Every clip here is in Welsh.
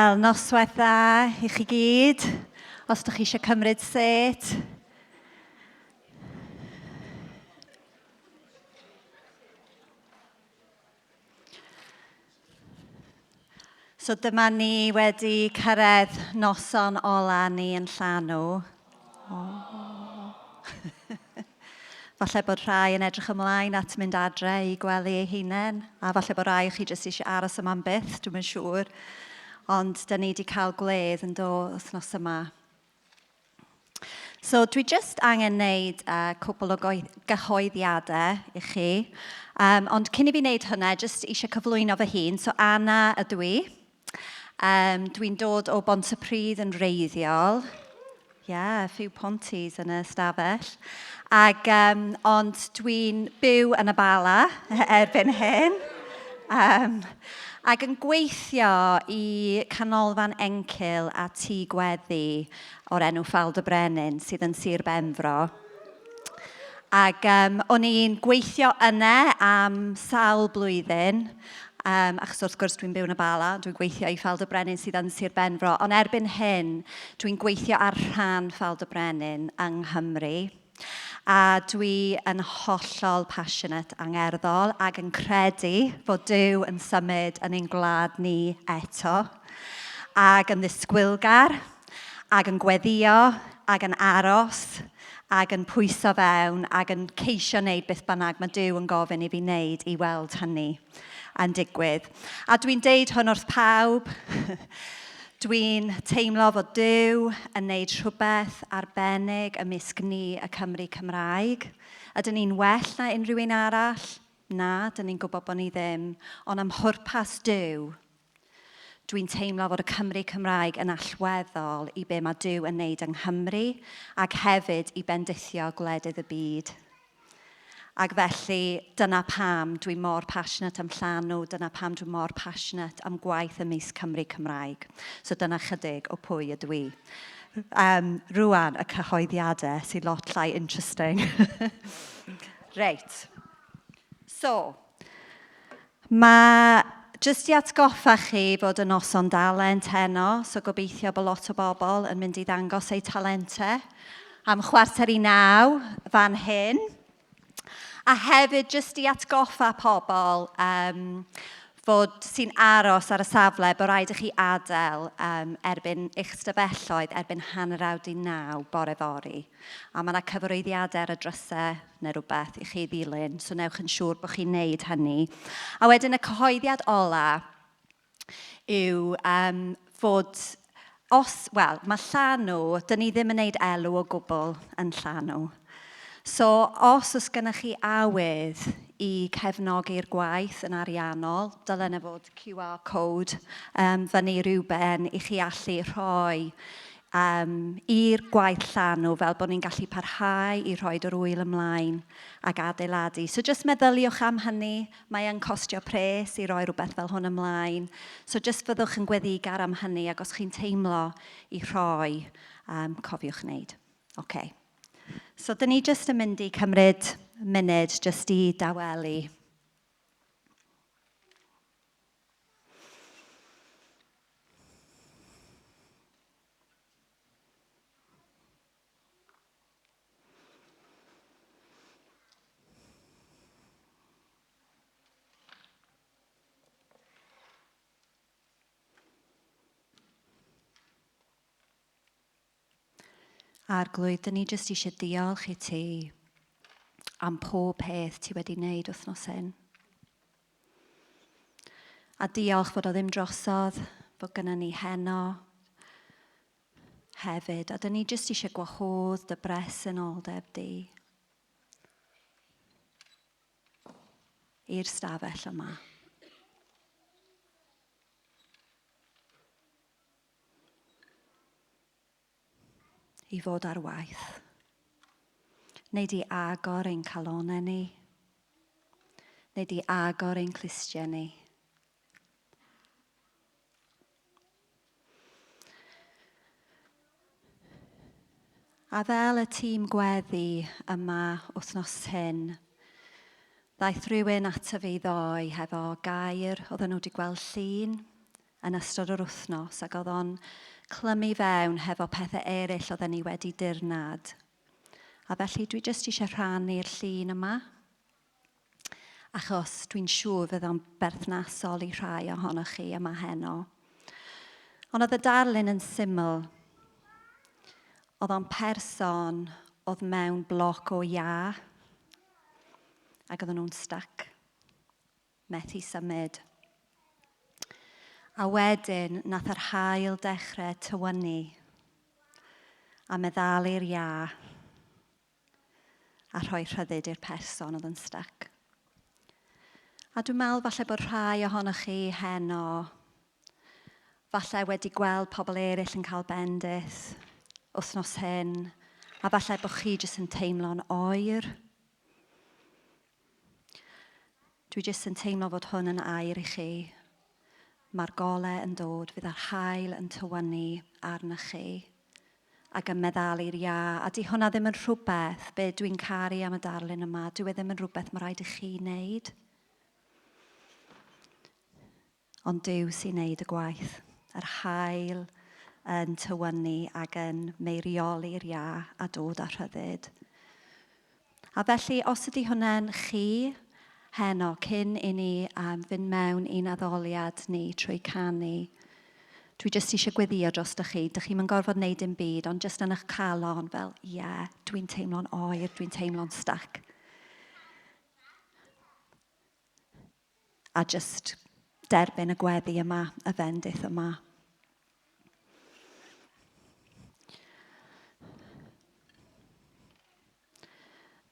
Wel, noswaith dda i chi gyd, os ydych chi eisiau cymryd set. So dyma ni wedi cyrraedd noson ola ni yn Llanw. Oh. Falle bod rhai yn edrych ymlaen at mynd adre i gwely eu hunain, a falle bod rhai o chi jyst eisiau aros yma am byth, dwi'm yn siŵr. Ond da ni wedi cael gwledd yn do wythnos yma. So dwi jyst angen wneud uh, cwpl o gyhoeddiadau i chi. Um, ond cyn i fi wneud hynna, jyst eisiau cyflwyno fy hun. So Anna ydw i. Um, Dwi'n dod o Bontypridd yn wreiddiol. Yeah, a few Ponties yn y stafell. Ag, um, ond dwi'n byw yn y Bala erbyn hyn. Um, ac yn gweithio i Canolfan Encil a Tŷ Gweddi o'r enw Ffald y Brenin sydd yn Sir Benfro. Ac um, o'n i'n gweithio yna am sawl blwyddyn, um, achos wrth gwrs dwi'n byw yn y Bala, dwi'n gweithio i Ffald y Brenin sydd yn Sir Benfro, ond erbyn hyn dwi'n gweithio ar rhan Ffald y Brenin yng Nghymru. A dwi yn hollol passionate angerddol ac yn credu fod Duw yn symud yn ein gwlad ni eto. Ac yn ddisgwylgar, ac yn gweddïo, ac yn aros, ac yn pwyso fewn, ac yn ceisio wneud beth bynnag mae Duw yn gofyn i fi wneud i weld hynny yn digwydd. A dwi'n deud hwn wrth pawb, dwi'n teimlo fod Duw yn wneud rhywbeth arbennig ymysg ni y Cymry Cymraeg. Ydyn ni'n well na unrhyw un arall? Na, dyn ni'n gwybod bod ni ddim. Ond am mhwrpas Duw, Dwi'n teimlo fod y Cymry Cymraeg yn allweddol i be mae Duw yn wneud yng Nghymru ac hefyd i bendithio gwledydd y byd. Ac felly, dyna pam dwi mor passionate am llanw, dyna pam dwi mor passionate am gwaith ymysg Cymry Cymraeg. So dyna chydig o pwy ydw i. Um, rwan, y cyhoeddiadau sy'n lot llai interesting. Reit. So, Mae jyst i atgoffa chi fod y noson dalent heno, so gobeithio bod lot o bobl yn mynd i ddangos eu talentau am 8:15 fan hyn. A hefyd jyst i atgoffa pobl um, fod sy'n aros ar y safle bod rhaid i chi adael um, erbyn eich stafelloedd erbyn 8:30 bore fory. A mae yna cyfarwyddiadau ar y drysau neu rhywbeth i chi ddilyn, so newch yn siŵr bod chi'n neud hynny. A wedyn y cyhoeddiad ola yw um, fod os, wel, mae llanw, dyn ni ddim yn neud elw o gwbl yn llanw. So os oes gennych chi awydd i cefnogi'r gwaith yn ariannol, dylen yna fod QR code um, fyny rhyw ben i chi allu rhoi um, i'r gwaith llanw fel bod ni'n gallu parhau i rhoi yr ŵyl ymlaen ac adeiladu. So just meddyliwch am hynny, mae yn costio pres i roi rhywbeth fel hwn ymlaen. So just fyddwch yn gweddigar am hynny ac os chi'n teimlo i rhoi, um, cofiwch wneud. Okay. So dyn ni just yn mynd i cymryd munud just i dawelu. Arglwydd, dyn ni jyst eisiau diolch i ti am pob peth ti wedi wneud wythnos hyn. A diolch fod o ddim drosodd, fod gyda ni heno hefyd. A dyn ni jyst eisiau gwahodd dy bresenoldeb di i'r stafell yma. I fod ar waith. Neu di agor ein calonau ni. Neu di agor ein clustiau ni. A fel y tîm gweddi yma wythnos hyn, ddaeth rhywun ato fi ddoe hefo gair, oedden nhw wedi gweld llun. yn ystod yr wythnos ac oedd o'n clymu fewn hefo pethau eraill oedden ni wedi dirnad. A felly dwi jyst eisiau rhannu'r llun yma, achos dwi'n siŵr fydd o'n berthnasol i rhai ohonoch chi yma heno. Ond oedd y darlun yn syml. Oedd o'n person oedd mewn bloc o iâ, ac oedden nhw'n stuck, methu symud. A wedyn, nath yr haul dechrau tywynnu a meddalu'r iâ a rhoi rhyddid i'r person oedd yn stuck. A dwi'n meddwl falle bod rhai ohonoch chi heno, falle wedi gweld pobl eraill yn cael bendith wythnos hyn, a falle bod chi jyst yn teimlo'n oer. Dwi jyst yn teimlo fod hwn yn air i chi. Mae'r golau yn dod, fydd yr haul yn tywynnu arnoch chi ac yn meddalu'r iâ. A di hwnna ddim yn rhywbeth, be dwi'n caru am y darlun yma, dyw e ddim yn rhywbeth mae rhaid i chi wneud. Ond Duw sy'n wneud y gwaith. Yr haul yn tywynnu ac yn meirioli'r iâ a dod â rhyddid. A felly, os ydy hwnna'n chi heno, cyn i ni um, fynd mewn i'n addoliad ni trwy canu, dwi jyst eisiau gweddio dros chi. Dych chi'n gorfod wneud dim byd, ond jyst yn eich calon fel, ie, yeah, dwi'n teimlo'n oer, dwi'n teimlo'n stuck. A jyst derbyn y gweddi yma, y fendith yma.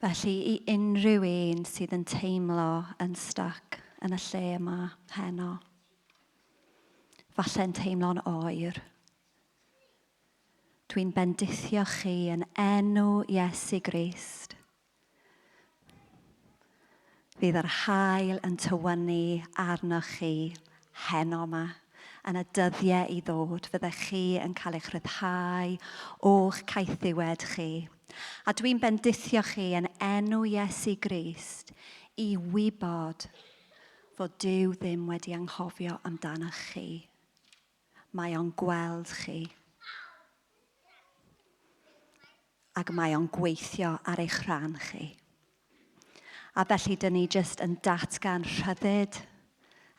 Felly, i unrhyw un sydd yn teimlo yn stuck yn y lle yma heno, falle'n teimlo'n oer, dwi'n bendithio chi yn enw Iesu Grist. Fydd yr haul yn tywynnu arnoch chi heno 'ma. Yn y dyddiau i ddod, fyddech chi yn cael eich rhyddhau o'ch caethiwed chi. A dwi'n bendithio chi yn enw Iesu Grist i wybod fod Duw ddim wedi anghofio amdanoch chi. Mae o'n gweld chi. Ac mae o'n gweithio ar eich rhan chi. A felly dyn ni jyst yn datgan rhyddid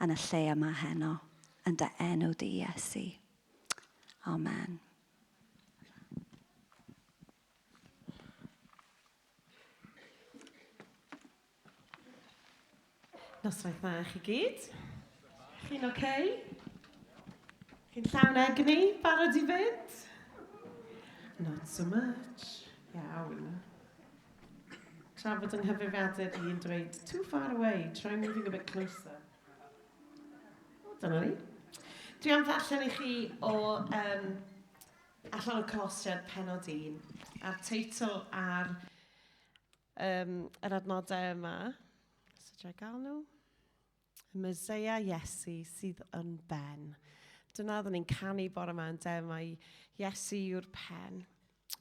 yn y lle yma heno, yn dy enw di, Iesu. Amen. Noswaith dda i chi gyd. Chi'n oce? Okay? Chi'n llawn egni? Barod i fynd? Not so much. Iawn. Tra bod yng nghyfrifiadur i'n dweud, too far away, try moving a bit closer. O, dyna ni. Dwi am ddarllen i chi o um, allan o Colosiad penod 1, a'r teitl ar um, yr adnodau yma. So dwi gael nhw? Y Meseia Iesu sydd yn ben. Dyna oeddwn ni'n canu bore yma yn de, mae Iesu yw'r pen.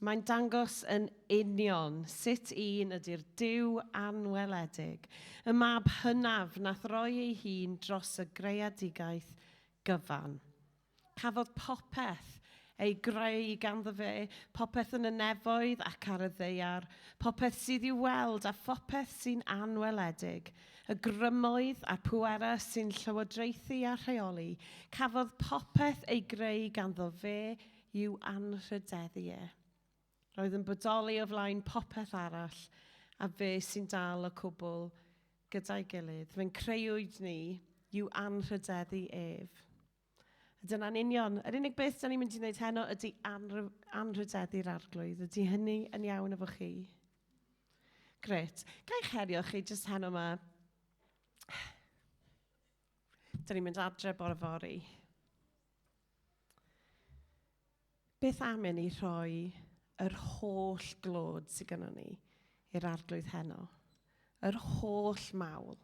Mae'n dangos yn union sut un ydy'r Duw anweledig, y mab hynaf nath roi ei hun dros y greadigaeth gyfan. Cafodd popeth ei greu ganddo fe, popeth yn y nefoedd ac ar y ddaear, popeth sydd i'w weld a phopeth sy'n anweledig, y grymoedd a'r pwerau sy'n llywodraethu a rheoli, cafodd popeth ei greu ganddo fe i'w anrhydeddu e. Roedd yn bodoli o flaen popeth arall, a fe sy'n dal y cwbl gyda'i gilydd. Fe'n creuwyd ni i'w anrhydeddu ef. A dyna'n union. Yr unig beth da ni'n mynd i wneud heno ydy anrhydeddu'r arglwydd. Ydy hynny yn iawn efo chi? Gret. Ga i'ch herio chi jyst heno yma? Da ni'n mynd adre bore fory. Beth am i ni rhoi yr holl glod sydd gynnon ni i'r arglwydd heno? Yr holl mawl.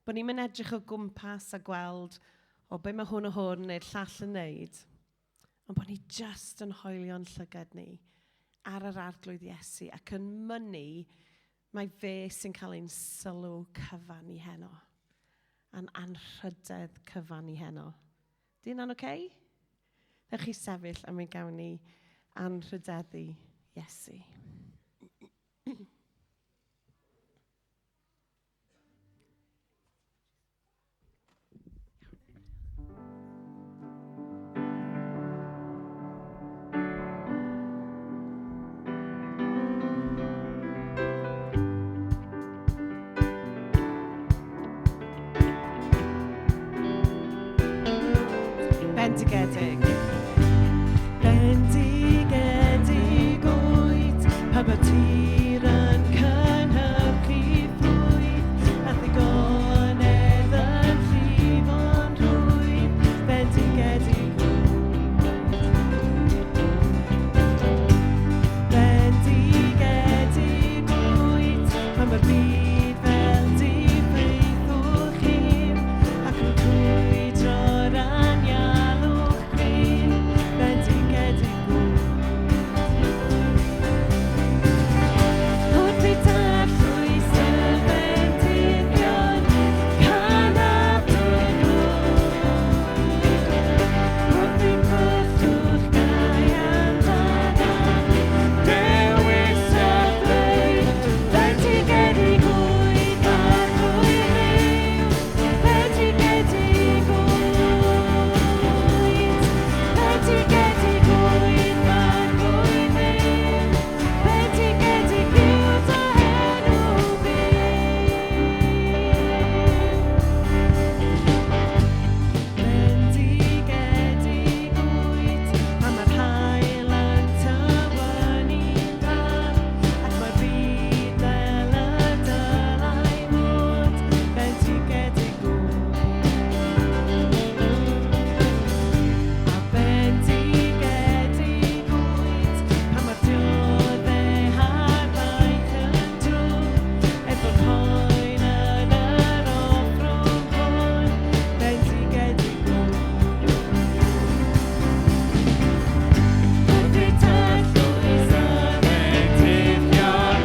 Bod ni'n mynd edrych o gwmpas a gweld o be mae hwn o hwn neu'r llall yn neud, ond bod ni just yn hoelio'n llygad ni ar yr arglwydd Iesu ac yn mynnu mai fe sy'n cael ein sylw cyfan i heno, a'n anrhydedd cyfan i heno. Di hynna'n oce? Okay? Ddewch chi sefyll a mi gawn ni anrhydeddu Iesu. Bendigedig. Bendigedig wyt, pan mae tir yn cynhyrchu ffrwyth, a ddigonedd yn llifo'n rhwydd, bendigedig wyt. Bendigedig wyt, pan mae'r byd fel diffeithwch hun, ac yn crwydro'r anialwch crin, bendigedig wyt. Wrth i darllwys y bendithion, canaf dy glod. Wrth i byllwch gau amdana, dewis a dweud, bendigedig wyt, Arglwydd Dduw, bendigedig wyt. Bendigedig wyt, Arglwydd Dduw, bendigedig yw dy enw byw. Bendigedig wyt, pan mae'r haul yn tywynnu'n braf, ac mae'r byd fel y dylai fod, bendigedig wyt. A bendigedig wyt, pan mae'r diodde a'r baich yn drwm, efo'r poen yn yr offrwm hwn, bendigedig wyt. Wrth i darllwys y Bendithion,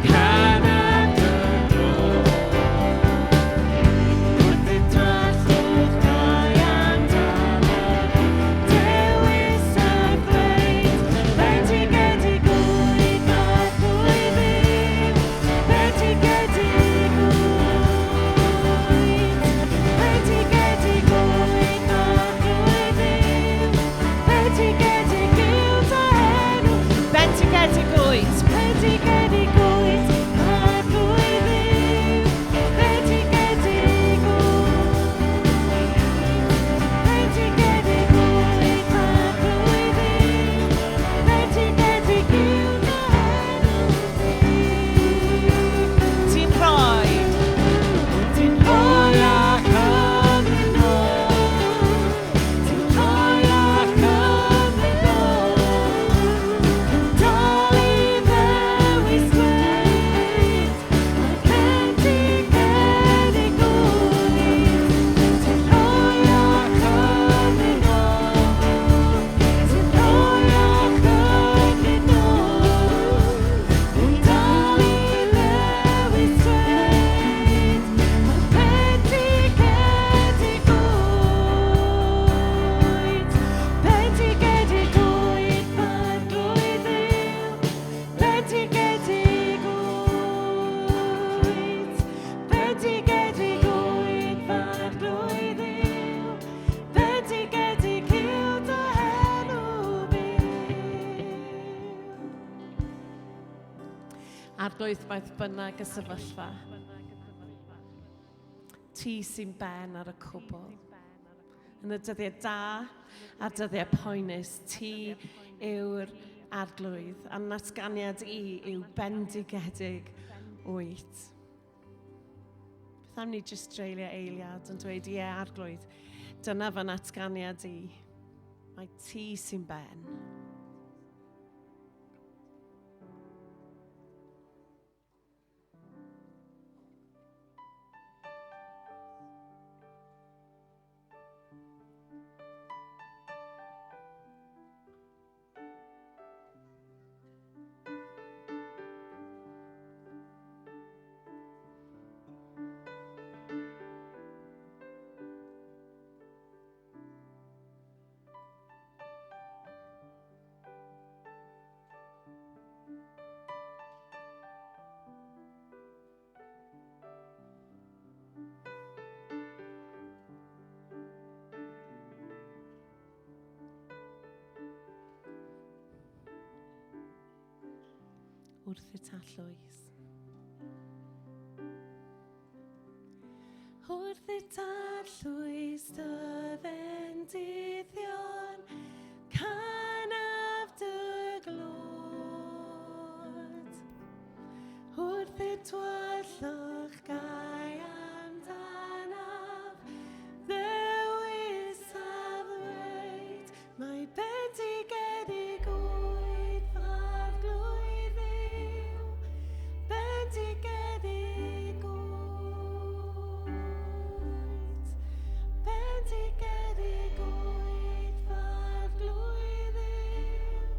canaf dy glod. Wrth i drallwch gau amdano, dewis a dweud, bendigedig wyt, Arglwydd Dduw, bendigedig wyt. Bendigedig wyt, Arglwydd Dduw, bendigedig yw dy enw, bendigedig wyt, bendigedig wyt, Arglwydd Dduw, bendigedig wyt. Bendigedig wyt, Arglwydd Dduw, bendigedig yw dy enw byw. Ti'n rhoi, ti'n rhoi a cymryd nôl, ti'n rhoi a cymryd nôl, dal i ddewis dweud, bendigedig wyt. Ti'n rhoi a cymryd nôl, ti'n rhoi a cymryd nôl, dal i ddewis dweud, bendigedig wyt. Bendigedig wyt, Arglwydd Dduw, bendigedig wyt. Bendigedig wyt, Arglwydd Dduw, bendigedig yw dy enw byw. Arglwydd, beth bynnag y sefyllfa, ti sy'n ben ar y cwbl. Yn y dyddiau da a'r dyddiau poenus, ti yw'r arglwydd, a'n natganiad i yw bendigedig wyt. Beth am ni jyst dreulio eiliad yn dweud, ie, arglwydd, dyna fy natganiad i. Mae ti sy'n ben. Wrth y tallwys. Wrth y tallwys dy fendithion, canaf dy glod. Wrth y tywyllwch gai amdanaf, ddewisaf ddweud, mae bendigedig wyt f'arglwydd Dduw, bendigedig wyt, bendigedig wyt f'arglwydd Dduw,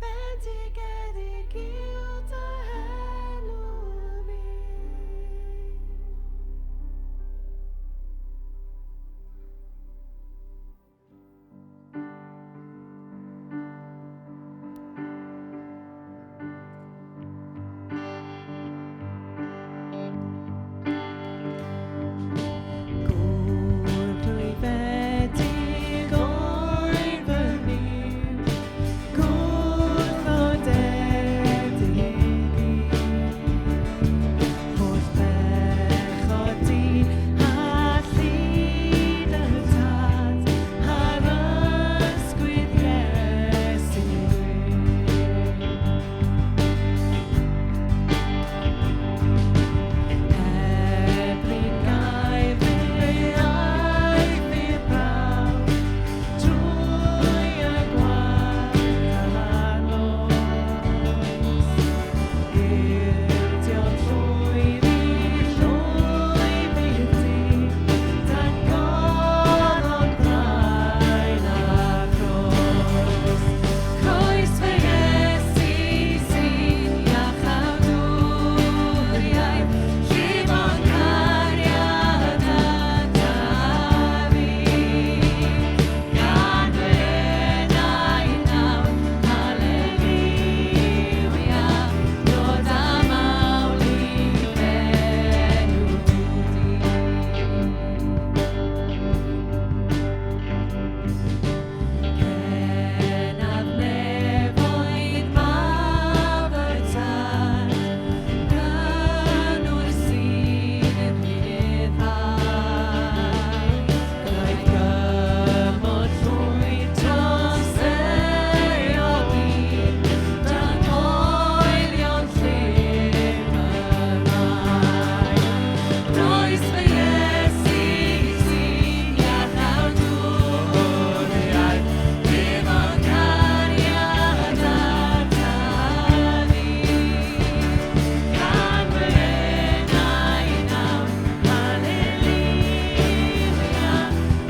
bendigedig yw dy enw fi. Gŵr clwyfedig oedd fy Nuw, gwrthodedig i. Holl bechod dyn a llid y Tad ar ysgwydd Iesu gwyn. Heb un gair fe aeth i'r prawf, trwy y gwaith a'r nos. Ildiodd llwyr i llwybyr du, dan goron ddraen a chroes. Croes fy Iesu sy'n iachawdwriaeth, llifo'n cariad ataf i. Gan fy enau nawr, haleluia, dod â mawl i enw di. Cenad nefoedd mab y Tad, cynnwys sy'n rhyddhau. Gwnaeth gymod llwyr dros eogi, dan hoelion llif y mae. Croes fy Iesu sy'n iachawdwriaeth, llifo'n cariad ataf i. Gan fy enau nawr, haleluia,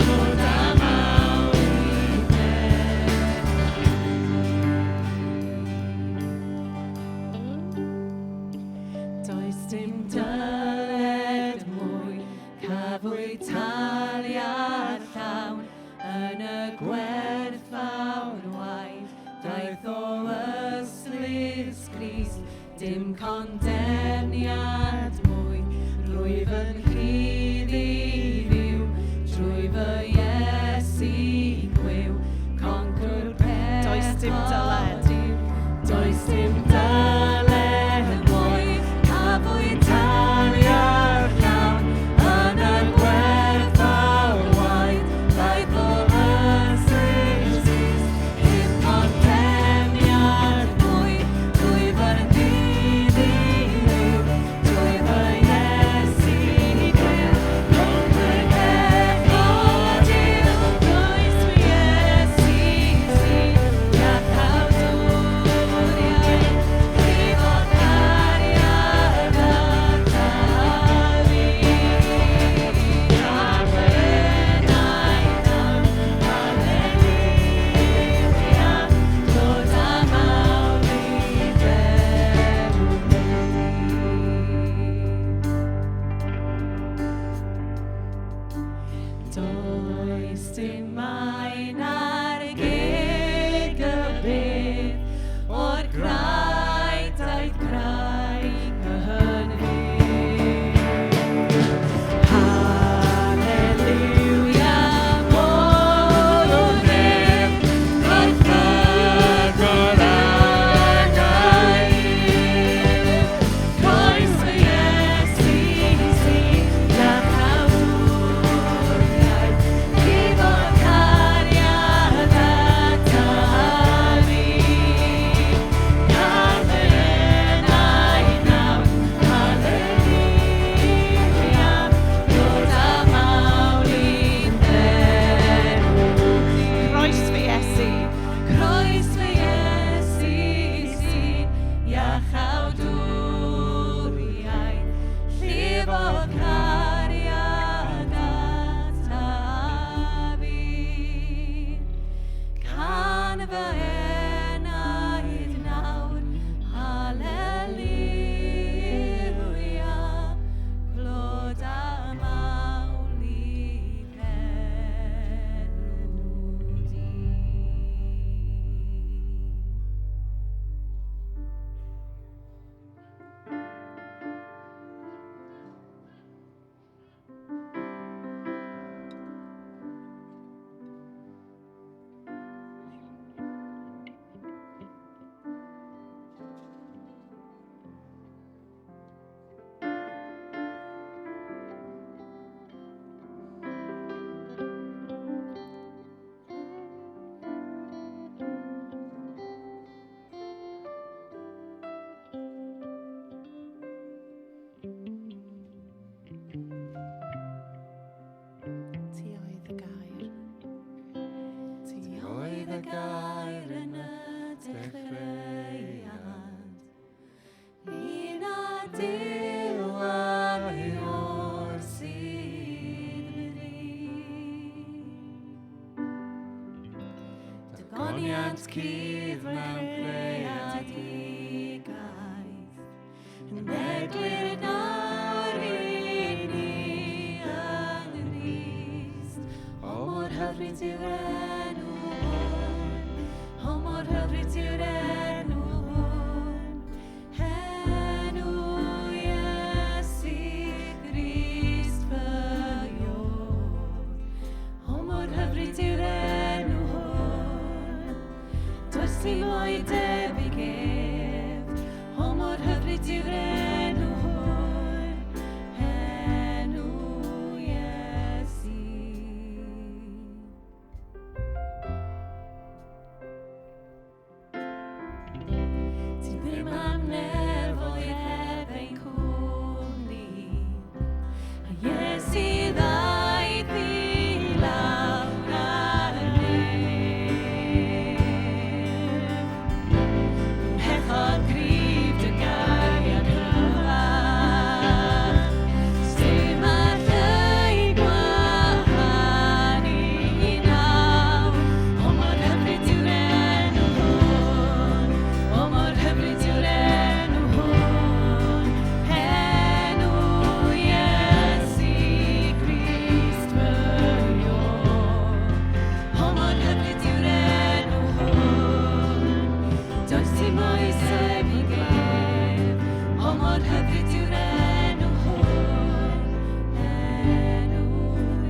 dod â mawl i Does dim dyled mwy, cafwyd taliad llawn yn y gwerthfawr waed, daeth o ystlys Crist, dim condemniad mwy, rwyf yn rhydd i fyw, trwy fy Iesu gwiw, concrwr Does dim dyled. Does dim dyled mwy, cafwyd taliad llawn yn y gwerthfawr waed, daeth o ystlys Crist, dim condemniad mwy, trwy fy rhydd i fyw, trwy fy Iesu gwiw, concrwr pechod yw, croes fy Iesu sy'n iachawdwriaeth, mo'i debyg ef. O mor hyfryd yw'r enw hwn, enw Iesu. Ti ddim am nefoedd heb ein cwmni, a Iesu ddaeth i lawr ar y nef. Pechod cryf dy gariad cryfach, Sdim all ei gwahanu nawr. O mor hyfryd yw'r enw hwn, o mor hyfryd yw'r enw hwn, enw Iesu Grist fy Iôr. O mor hyfryd yw'r enw hwn, does dim oes tebyg ef. O mor hyfryd yw'r enw hwn, enw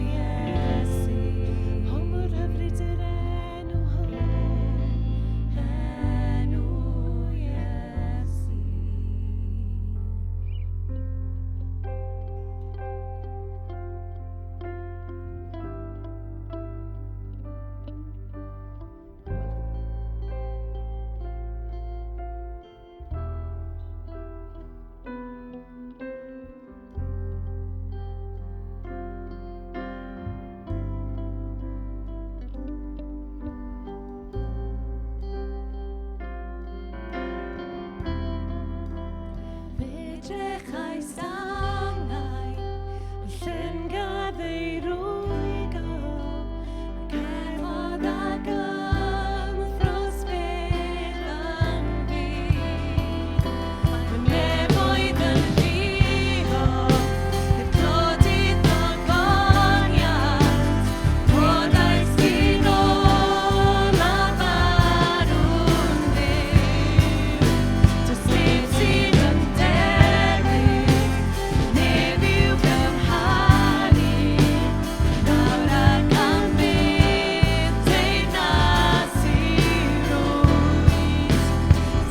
Iesu. O mor hyfryd yw'r enw hwn, enw Iesu. Fe drechais angau, yn llyngadd ei rwygo, mae cerdded ag ymffrost beth yn fyd. Mae nefoedd yn llifo, heb tlodi ddogoniant, Codais ti nôl a farw'n fyw. Does neb sydd yn debyg, neb i'w gymharu. Nawr ac am byth teyrnas i rwyd.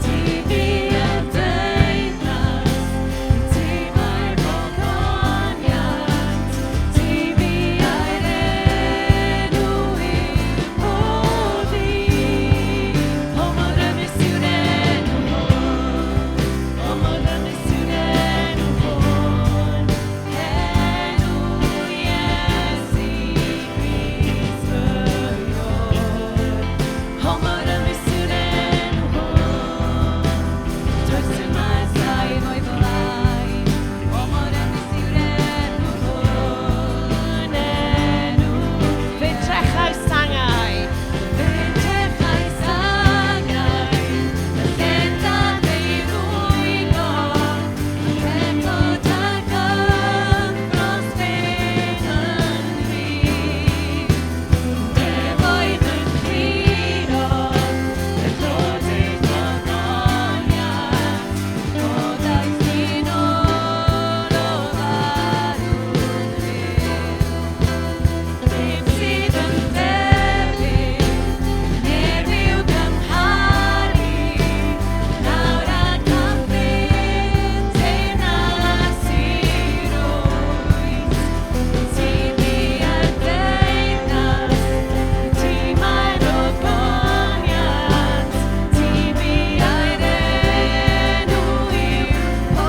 Ti fu'r deyrnas, i ti mae'r gogoniant. Ti fu'r enw i'w boddi. O mor rymus yw'r enw hwn, o mor rymus yw'r enw hwn, enw Iesu Grist fy Iôr. O mor rymus yw'r enw hwn, does dim oes o'i flaen. O mor rymus yw'r enw hwn, enw. Fe drechais angau. Fe drechais angau, y llendan ei rwygo, pechod ag ymffrost beth yn fi. Nefoedd yn curo, y clodid gogoniant, codais ti nôl o farw'n fyw. Neb sydd yn debyg, neb i'w gymharu, nawr ac am byth teyrnas i rwyd. Ti fu'r deyrnas, ti mae'r ogoniant, ti fu'r enw i'w O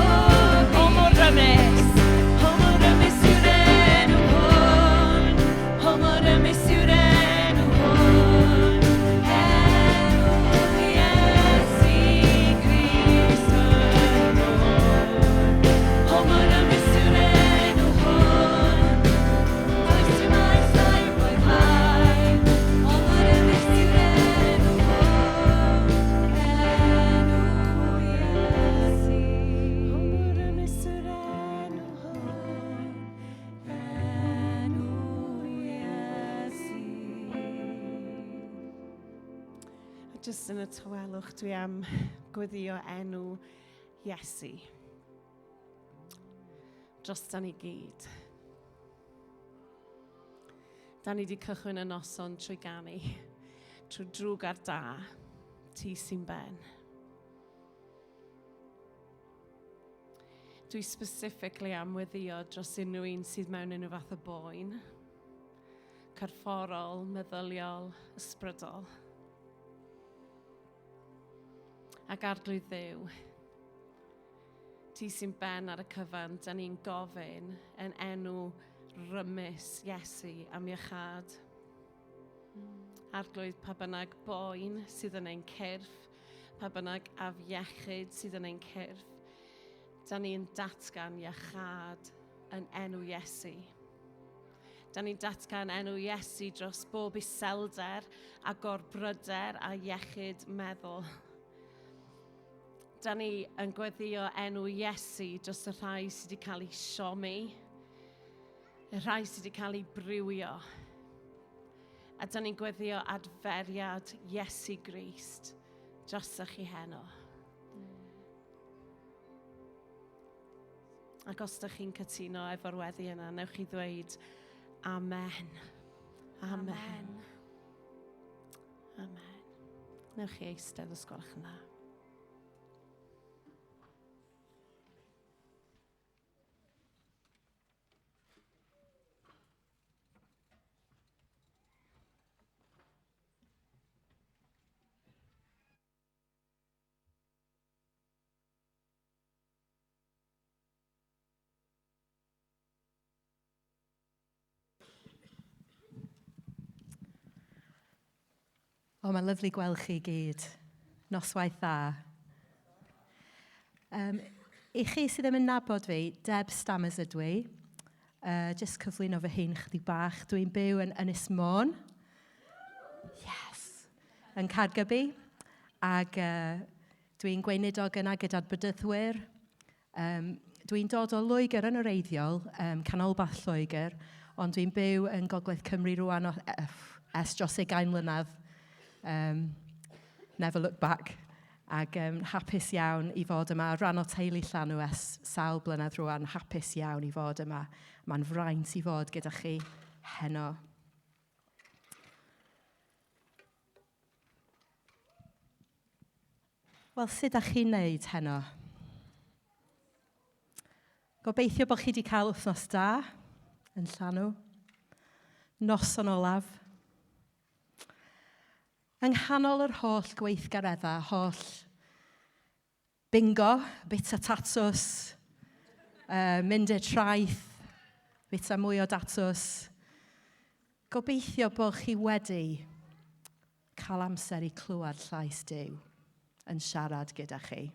mor rymus, O mor rymus yw'r enw hwn, o mor rymus yw'r enw hwn, enw Iesu Grist fy Lord. O mor rymus yw'r enw hwn, does dim oes o'i flaen. O mor rymus yw'r enw hwn, enw Iesu. O mor rymus yw'r enw hwn, Enw Iesu. A jyst yn y tawelwch dwi am gweddio enw Iesu. Dros da ni gyd. Da ni wedi cychwyn y noson trwy ganu, trwy drwg a'r da. Ti sy'n ben. Dwi specifically am weddio dros unrhyw un sydd mewn unrhyw fath o boen, corfforol, meddyliol, ysbrydol. Ac arglwydd Dduw, ti sy'n ben ar y cyfan, da ni'n gofyn yn enw rymus Iesu am iachâd. Arglwydd, pa bynnag boen sydd yn ein cyrff, pa bynnag afiechyd sydd yn ein cyrff, da ni'n datgan iachâd yn enw Iesu. Da ni'n datgan enw Iesu dros bob iselder a gorbryder a iechyd meddwl. Da ni yn gweddio enw Iesu dros y rhai sydd wedi cael eu siomi, y rhai sydd wedi cael eu briwio. A da ni'n gweddio adferiad Iesu Grist drosoch chi heno. Ac os ydych chi'n cytuno efo'r weddi yna, newch chi ddweud Amen. Amen. Amen. Amen. Newch chi eistedd os gwelwch yn dda. O, mae'n lyflu gweld chi gyd. Noswaith dda. Um, I chi sydd ddim yn nabod fi, Deb Stammers ydw i. Uh, just cyflwyno fy hun chydig bach. Dwi'n byw yn Ynys Môn. Yes! Yn Caergybi. Ac uh, dwi'n gweinidog yna gyda'r bydyddwyr. Um, dwi'n dod o Loegr yn wreiddiol, um, canolbarth Lloegr, ond dwi'n byw yn Gogledd Cymru rwan o, ers dros 20 mlynedd. Um, never look back. Ac um, hapus iawn i fod yma. Rhan o teulu Llanw ers sawl blynedd rwan, hapus iawn i fod yma. Mae'n fraint i fod gyda chi heno. Wel, sut ydych chi'n neud heno? Gobeithio bod chi wedi cael wythnos da yn llanw. Noson olaf. Yng nghanol yr holl gweithgareddau, holl bingo, bita tatws, uh, mynd i'r traeth, bita mwy o datws, gobeithio bod chi wedi cael amser i clywed llais Duw yn siarad gyda chi.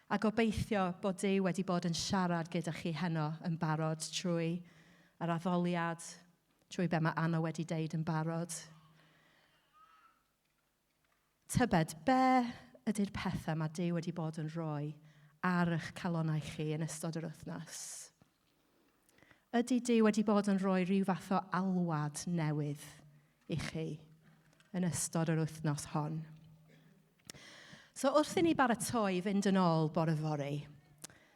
A gobeithio bod Duw wedi bod yn siarad gyda chi heno yn barod trwy yr addoliad, trwy be mae Anna wedi deud yn barod. Tybed, be ydy'r pethau mae Duw wedi bod yn rhoi ar eich calonnau chi yn ystod yr wythnos? Ydy Duw wedi bod yn rhoi rhyw fath o alwad newydd i chi yn ystod yr wythnos hon? So wrth i ni baratoi fynd yn ôl bore fory,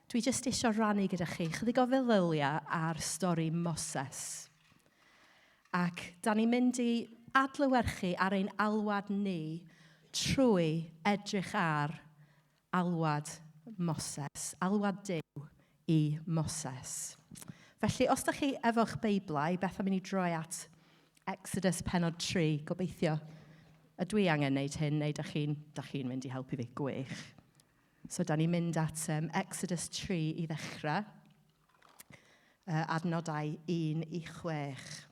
dwi jyst eisiau rannu gyda chi chydig o feddyliau ar stori Moses. Ac da ni'n mynd i adlewyrchu ar ein alwad ni trwy edrych ar alwad Moses, alwad Duw i Moses. Felly, os da chi efo'ch Beiblau, beth am i ni droi at Exodus penod 3, gobeithio. Ydw i angen wneud hyn, neu da chi'n chi mynd i helpu fi? Gwych. So, da ni'n mynd at um, Exodus 3 i ddechrau, uh, adnodau 1 i 6.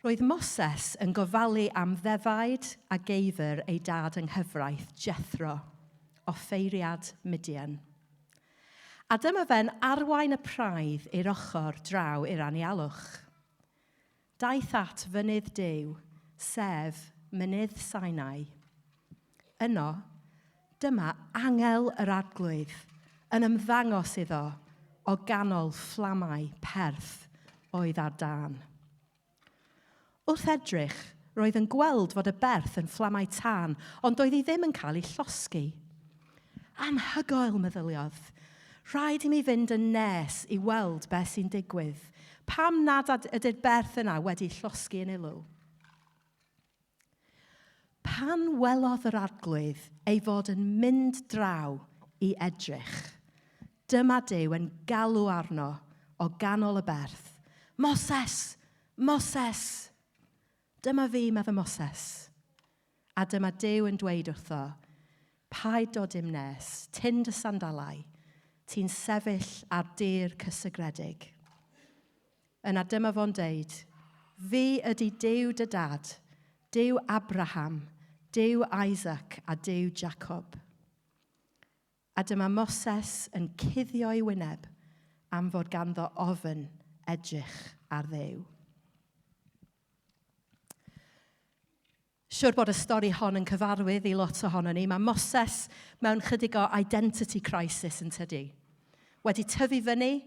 Roedd Moses yn gofalu am ddefaid a geifr ei dad yng nghyfraith Jethro, offeiriad Midian. A dyma fe'n arwain y praidd i'r ochr draw i'r anialwch. Daeth at fynydd Duw, sef Mynydd Sinai. Yno, dyma angel yr Arglwydd yn ymddangos iddo o ganol fflamau perth oedd ar dân. Wrth edrych, roedd yn gweld fod y berth yn fflamau tân, ond doedd hi ddim yn cael ei llosgi. Anhygoel, meddyliodd. Rhaid i mi fynd yn nes i weld beth sy'n digwydd. Pam nad ydy'r berth yna wedi llosgi yn ilw? Pan welodd yr arglwydd ei fod yn mynd draw i edrych, dyma Duw yn galw arno o ganol y berth, Moses! Moses! Dyma fi, medde Moses. A dyma Duw yn dweud wrtho, Paid dod i'm nes, tyn dy sandalau, ti'n sefyll ar dir cysegredig. Yna dyma fo'n deud, Fi ydy Duw dy dad, Duw Abraham, Duw Isaac a Duw Jacob. A dyma Moses yn cuddio'i wyneb am fod ganddo ofn edrych ar Dduw. Siwr bod y stori hon yn cyfarwydd i lot ohono ni. Mae Moses mewn chydig o identity crisis yn tydi. Wedi tyfu fyny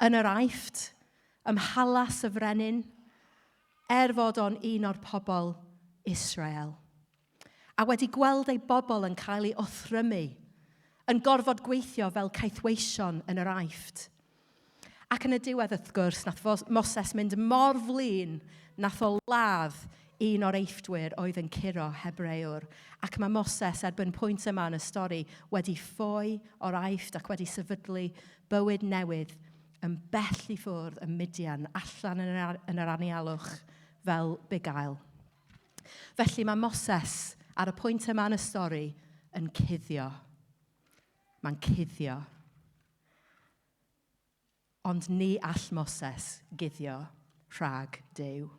yn yr Aifft, ym mhalas y frenin, er fod o'n un o'r pobl Israel. A wedi gweld ei bobl yn cael ei othrymu, yn gorfod gweithio fel caethweision yn yr Aifft. Ac yn y diwedd, wrth gwrs, nath Moses mynd mor flin, nath o ladd un o'r Eifftwyr oedd yn curo Hebrëwr. Ac mae Moses, erbyn pwynt yma yn y stori, wedi ffoi o'r Aifft ac wedi sefydlu bywyd newydd yn bell i ffwrdd ym Midian, allan yn yr, yn yr anialwch fel bugail. Felly mae Moses, ar y pwynt yma yn y stori, yn cuddio. Mae'n cuddio. Ond ni all Moses guddio rhag Duw.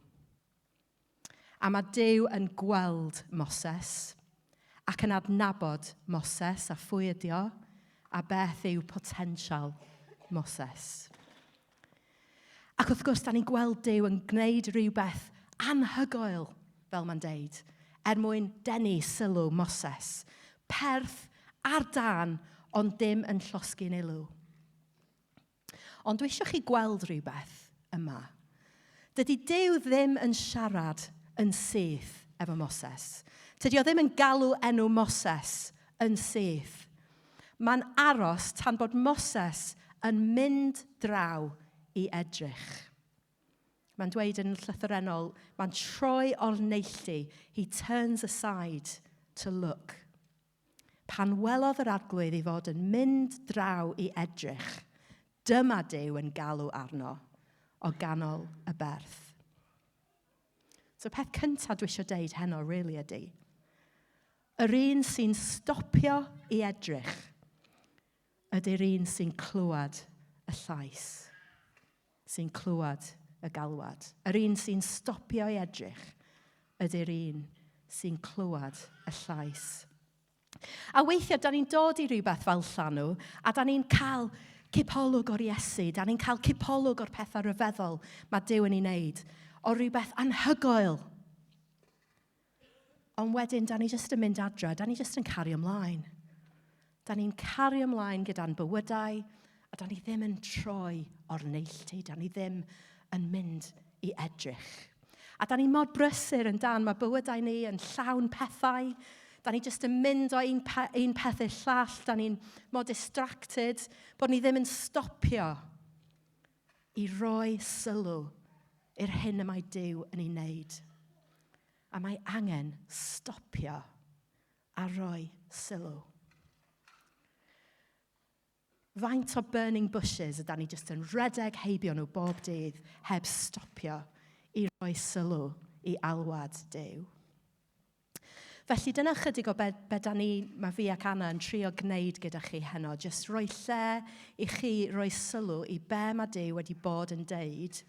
A mae Duw yn gweld Moses ac yn adnabod Moses a phwy ydi o a beth yw potensial Moses. Ac wrth gwrs, da ni'n gweld Duw yn gwneud rhywbeth anhygoel, fel mae'n deud, er mwyn denu sylw Moses. Perth ar dân, ond dim yn llosgi'n ilw. Ond dwi eisiau chi gweld rhywbeth yma. Dydy Duw ddim yn siarad yn syth efo Moses. Tydy o ddim yn galw enw Moses yn syth. Mae'n aros tan bod Moses yn mynd draw i edrych. Mae'n dweud yn llythrennol, mae'n troi o'r neilltu. He turns aside to look. Pan welodd yr arglwydd ei fod yn mynd draw i edrych, dyma Duw yn galw arno o ganol y berth. So peth cyntaf dwi eisiau deud heno, really, ydy, yr un sy'n stopio i edrych ydy'r un sy'n clywed y llais, sy'n clywed y galwad. Yr un sy'n stopio i edrych ydy'r un sy'n clywed y llais. A weithiau, da ni'n dod i rhywbeth fel llanw, a da ni'n cael cipolwg o'r Iesu, da ni'n cael cipolwg o'r pethau rhyfeddol mae Duw yn ei wneud, o rhywbeth anhygoel. Ond wedyn, da ni jyst yn mynd adre, da ni jyst yn cario ymlaen. Da ni'n cario ymlaen gyda'n bywydau, a da ni ddim yn troi o'r neilltu, da ni ddim yn mynd i edrych. A da ni mor brysur yn dan, mae bywydau ni yn llawn pethau. Da ni jyst yn mynd o un, pe un peth i'r llall, da ni'n mor distracted, bod ni ddim yn stopio i roi sylw i'r hyn y mae Duw yn ei wneud. A mae angen stopio a rhoi sylw. Faint o burning bushes yda ni jyst yn rhedeg heibio nhw bob dydd heb stopio i roi sylw i alwad Duw. Felly dyna chydig o be, be da ni, mae fi ac Anna yn trio gwneud gyda chi heno. Jyst rhoi lle i chi roi sylw i be mae Duw wedi bod yn deud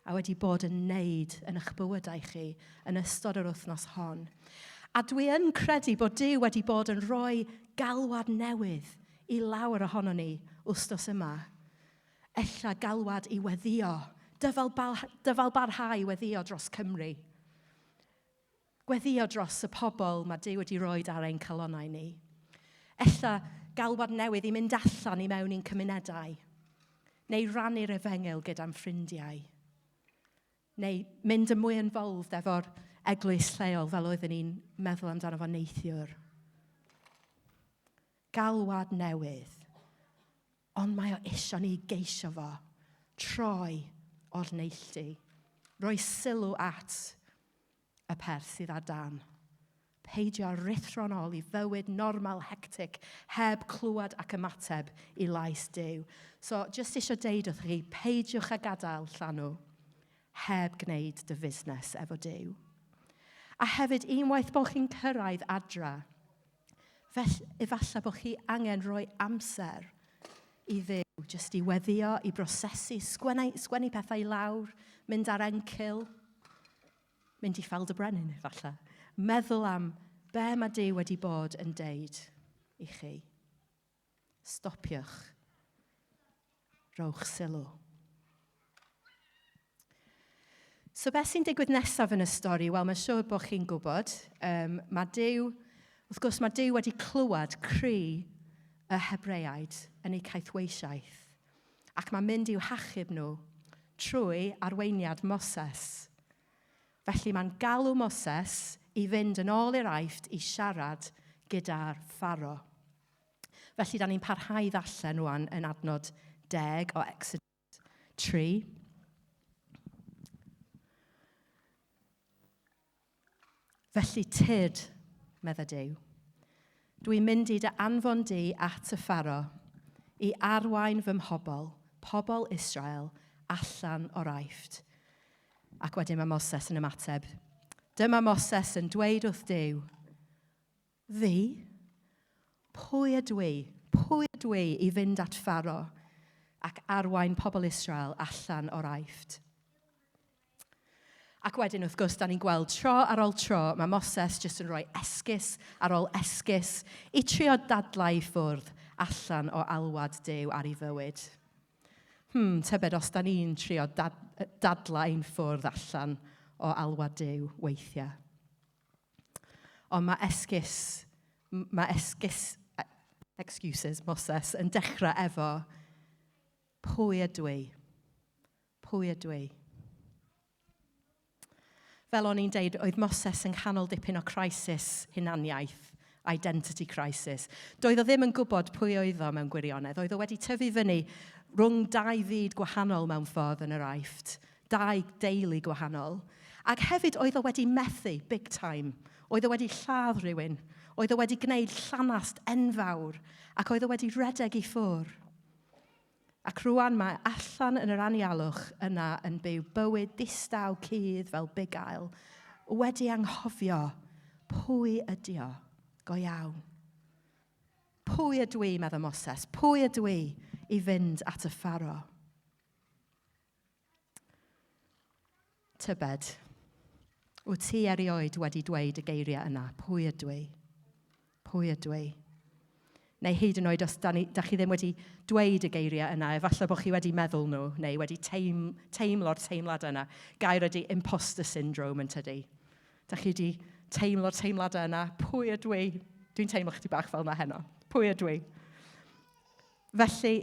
a wedi bod yn neud yn eich bywydau chi yn ystod yr wythnos hon. A dwi yn credu bod Duw wedi bod yn rhoi galwad newydd i lawer ohono ni wstos yma. Ella galwad i weddio, dyfal, dyfal barhau i weddio dros Cymru. Gweddio dros y pobl mae Duw wedi rhoi ar ein calonnau ni. Ella galwad newydd i mynd allan i mewn i'n cymunedau, neu rannu'r efengyl gyda'n ffrindiau, neu mynd yn mwy involved efo'r eglwys lleol fel oeddwn ni'n meddwl amdano fo neithiwr. Galwad newydd. Ond mae o isio ni geisio fo. Troi o'r neilltu. Rhoi sylw at y perth sydd ar dan. Peidio â ruthro'n ôl i fywyd normal hectic heb clywed ac ymateb i lais Duw. So, jyst eisiau deud wrth chi, peidiwch â gadael llanw heb gwneud dy fusnes efo Duw. A hefyd, unwaith bod chi'n cyrraedd adra, felly, efallai bod chi angen rhoi amser i Dduw, jyst i weddio, i brosesu, sgwennu, sgwennu pethau i lawr, mynd ar encil, mynd i ffald y brenin, efallai. Meddwl am be mae Duw wedi bod yn deud i chi. Stopiwch. Rowch sylw. So beth sy'n digwydd nesaf yn y stori? Wel, mae'n siŵr bod chi'n gwybod. Um, mae Duw, wrth gwrs, mae Duw wedi clywed cri y Hebreaid yn eu caethweisiaeth. Ac mae'n mynd i'w hachub nhw trwy arweiniad Moses. Felly mae'n galw Moses i fynd yn ôl i'r Aifft i siarad gyda'r Pharo. Felly, da ni'n parhau i ddarllen rwan yn adnod 10 o Exodus 3. Felly tyd, medda Duw, dwi'n mynd i dy anfon di at y Pharo i arwain fy mhobl, pobl Israel, allan o'r Aifft. Ac wedyn mae Moses yn ymateb. Dyma Moses yn dweud wrth Duw, Fi? Pwy ydw i? Pwy ydw i i fynd at Pharo ac arwain pobl Israel allan o'r Aifft? Ac wedyn, wrth gwrs, da ni'n gweld tro ar ôl tro, mae Moses jyst yn rhoi esgus ar ôl esgus i trio dadlau i ffwrdd allan o alwad Duw ar ei fywyd. Hmm, tybed os da ni'n trio dad, dadlau ein ffwrdd allan o alwad Duw weithiau. Ond mae esgus, mae esgus, excuses, Moses, yn dechrau efo pwy ydw i? Pwy ydw i? Fel o'n i'n deud, oedd Moses yn canol dipyn o crisis hunaniaeth, identity crisis. Doedd o ddim yn gwybod pwy oedd o mewn gwirionedd. Oedd o wedi tyfu fyny rhwng dau fyd gwahanol mewn ffordd yn yr Aifft, dau deulu gwahanol. Ac hefyd oedd o wedi methu, big time. Oedd o wedi lladd rhywun. Oedd o wedi gwneud llanast enfawr. Ac oedd o wedi redeg i ffwr. Ac rwan mae allan yn yr anialwch yna yn byw bywyd distaw cudd fel bugail, wedi anghofio pwy ydi o go iawn. Pwy ydw i, meddai Moses, pwy ydw i i fynd at y Pharo? Tybed, wyt ti erioed wedi dweud y geiriau yna, pwy ydw i? Pwy ydw i? Neu hyd yn oed os da, ni, da chi ddim wedi dweud y geiriau yna, efallai bod chi wedi meddwl nhw, neu wedi teim, teimlo'r teimlad yna. Gair ydy imposter syndrome yn tydi. Da chi wedi teimlo'r teimladau yna, pwy ydw i? Dwi'n teimlo chdi bach fel yna heno. Pwy ydw i? Felly,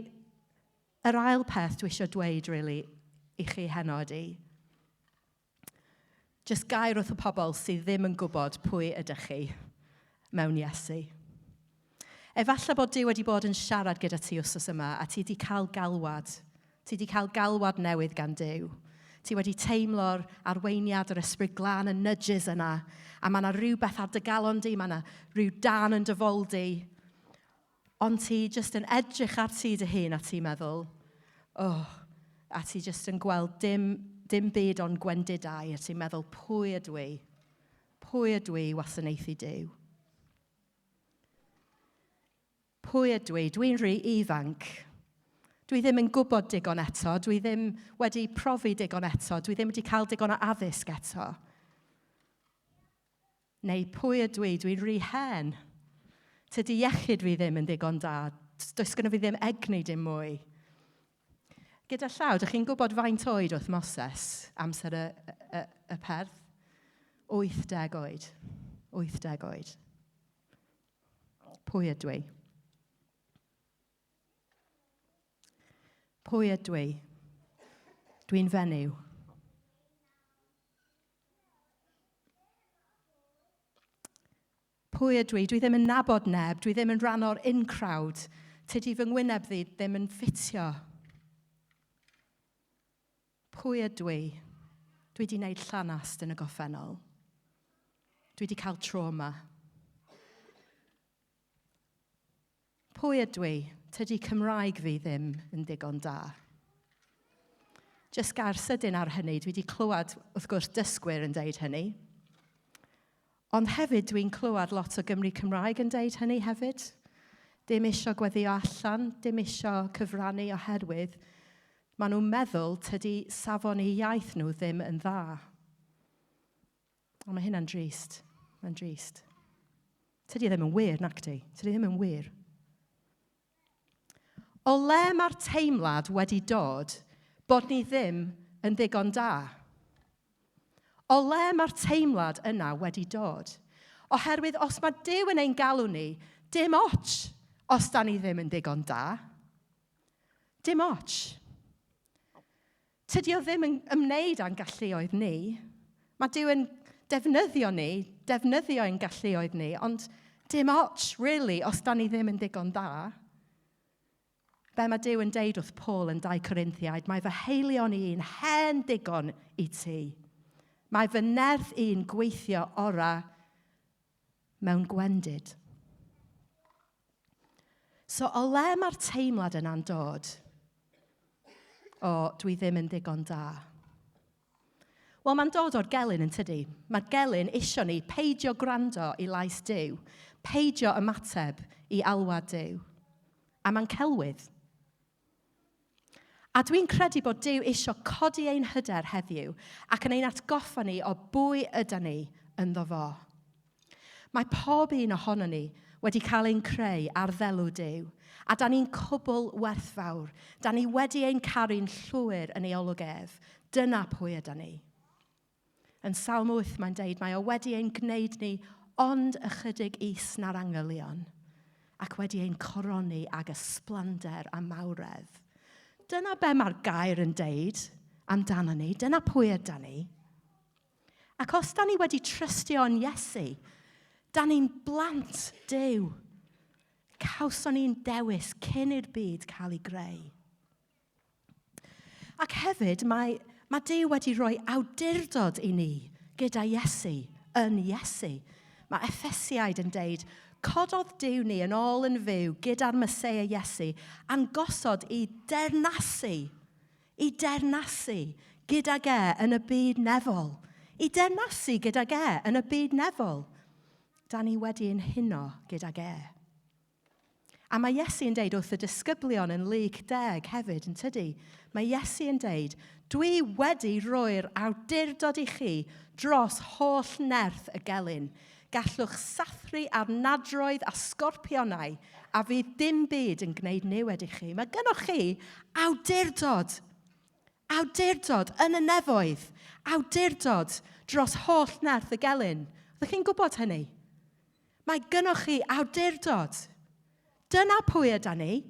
Yr ail peth dwi eisiau dweud, really, i chi heno ydy, jyst gair wrth y pobl sydd ddim yn gwybod pwy ydych chi mewn Iesu. Efallai bod Duw wedi bod yn siarad gyda ti wsos yma a ti wedi cael galwad. Ti wedi cael galwad newydd gan Duw. Ti wedi teimlo'r arweiniad yr ysbryd glân y nudges yna a mae yna rhywbeth ar dy galon di, mae yna rhyw dan yn dy fol di. Ond ti jyst yn edrych ar ti dy hun a ti'n meddwl, oh, a ti jyst yn gweld dim, dim byd ond gwendidau a ti'n meddwl, pwy ydw i? Pwy ydw i wasanaethu Duw? Pwy ydw i? Dwi'n rhy ifanc. Dwi ddim yn gwybod digon eto. Dwi ddim wedi profi digon eto. Dwi ddim wedi cael digon o addysg eto. Neu pwy ydw i? Dwi'n rhy hen. Tydi iechyd fi ddim yn ddigon da. Does gynno fi ddim egni dim mwy. Gyda llaw, dych chi'n gwybod faint oed oedd Moses amser y, y, y perth? 80 oed. 80 oed. Pwy ydw i? Pwy ydw i? Dwi'n fenyw. Pwy ydw i? Dwi ddim yn nabod neb. Dwi ddim yn rhan o'r in crowd. Tydi fy ngwyneb ddi ddim yn ffitio. Pwy ydw i? Dwi wedi gwneud llanast yn y goffennol. Dwi wedi cael trauma. Pwy ydw i? Tydi Cymraeg fi ddim yn ddigon da. Jyst gair sydyn ar hynny, dwi wedi clywed, wrth gwrs, dysgwyr yn deud hynny. Ond hefyd, dwi'n clywed lot o Gymry Cymraeg yn deud hynny hefyd. Dim isio gweddio allan, dim isio cyfrannu oherwydd maen nhw'n meddwl tydi safon eu iaith nhw ddim yn dda. Ond mae hynna'n drist. Mae'n drist. Tydi ddim yn wir, nac di. Tydi ddim yn wir. O le mae'r teimlad wedi dod bod ni ddim yn ddigon da? O le mae'r teimlad yna wedi dod? Oherwydd os mae Duw yn ein galw ni, dim ots os da ni ddim yn ddigon da. Dim ots. Tydi o ddim yn ymwneud â'n galluoedd ni. Mae Duw yn defnyddio ni, defnyddio ein galluoedd ni, ond dim ots, really, os da ni ddim yn ddigon dda. Be mae Duw yn deud wrth Paul yn 2 Corinthiaid, mae fy heilion i'n hen digon i ti. Mae fy nerth i'n gweithio ora mewn gwendid. So o le mae'r teimlad yna'n dod? O, dwi ddim yn ddigon da. Wel, mae'n dod o'r gelyn yn tydi. Mae'r gelyn isio ni peidio gwrando i lais Duw, peidio ymateb i alwad Duw. A mae'n celwydd. A dwi'n credu bod Duw isio codi ein hyder heddiw ac yn ein atgoffa ni o bwy yda ni ynddo fo. Mae pob un ohono ni wedi cael ein creu ar ddelw Duw, a da ni'n cwbl werthfawr. Da ni wedi ein caru'n llwyr yn ei olwg ef. Dyna pwy yda ni. Yn Salm 8 mae'n deud, mae o wedi ein gwneud ni ond ychydig is na'r angylion, ac wedi ein coroni ag ysblander a mawredd. Dyna be mae'r gair yn deud amdano ni, dyna pwy yda ni. Ac os da ni wedi trystio yn Iesu, da ni'n blant Duw. Cawson ni'n dewis cyn i'r byd cael ei greu. Ac hefyd, mae, mae Duw wedi rhoi awdurdod i ni gyda Iesu, yn Iesu. Mae Effesiaid yn deud, cododd Duw ni yn ôl yn fyw gyda'r Meseia Iesu a'n gosod i dernasu, i dernasu gydag e yn y byd nefol. I dernasu gydag e yn y byd nefol. Da ni wedi ein huno gydag e. A mae Iesu yn deud wrth y disgyblion yn Luc 10 hefyd, yn tydi? Mae Iesu yn deud, dwi wedi rhoi'r awdurdod i chi dros holl nerth y gelyn. Gallwch sathru ar nadroedd a sgorpionau a fydd dim byd yn gwneud niwed i chi. Mae gynnwch chi awdurdod. Awdurdod yn y nefoedd. Awdurdod dros holl nerth y gelyn. Ydych chi'n gwybod hynny? Mae gynnoch chi awdurdod. Dyna pwy yda ni.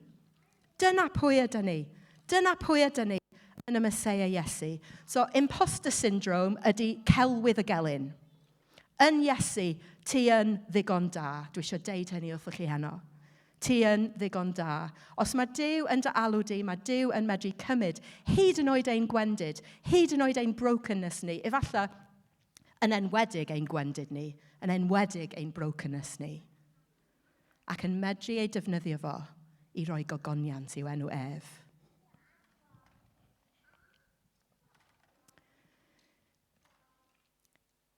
Dyna pwy yda ni. Dyna pwy yda ni yn y Meseia Iesu. So, imposter syndrome ydy celwydd y gelyn. Yn Iesu, ti yn ddigon da. Dwi eisiau deud hynny wrthych chi heno. Ti yn ddigon da. Os mae Duw yn dy alw di, mae Duw yn medru cymryd hyd yn oed ein gwendid, hyd yn oed ein brokenness ni, efallai yn enwedig ein gwendid ni, yn enwedig ein brokenness ni, ac yn medru ei defnyddio fo i roi gogoniant i'w enw ef.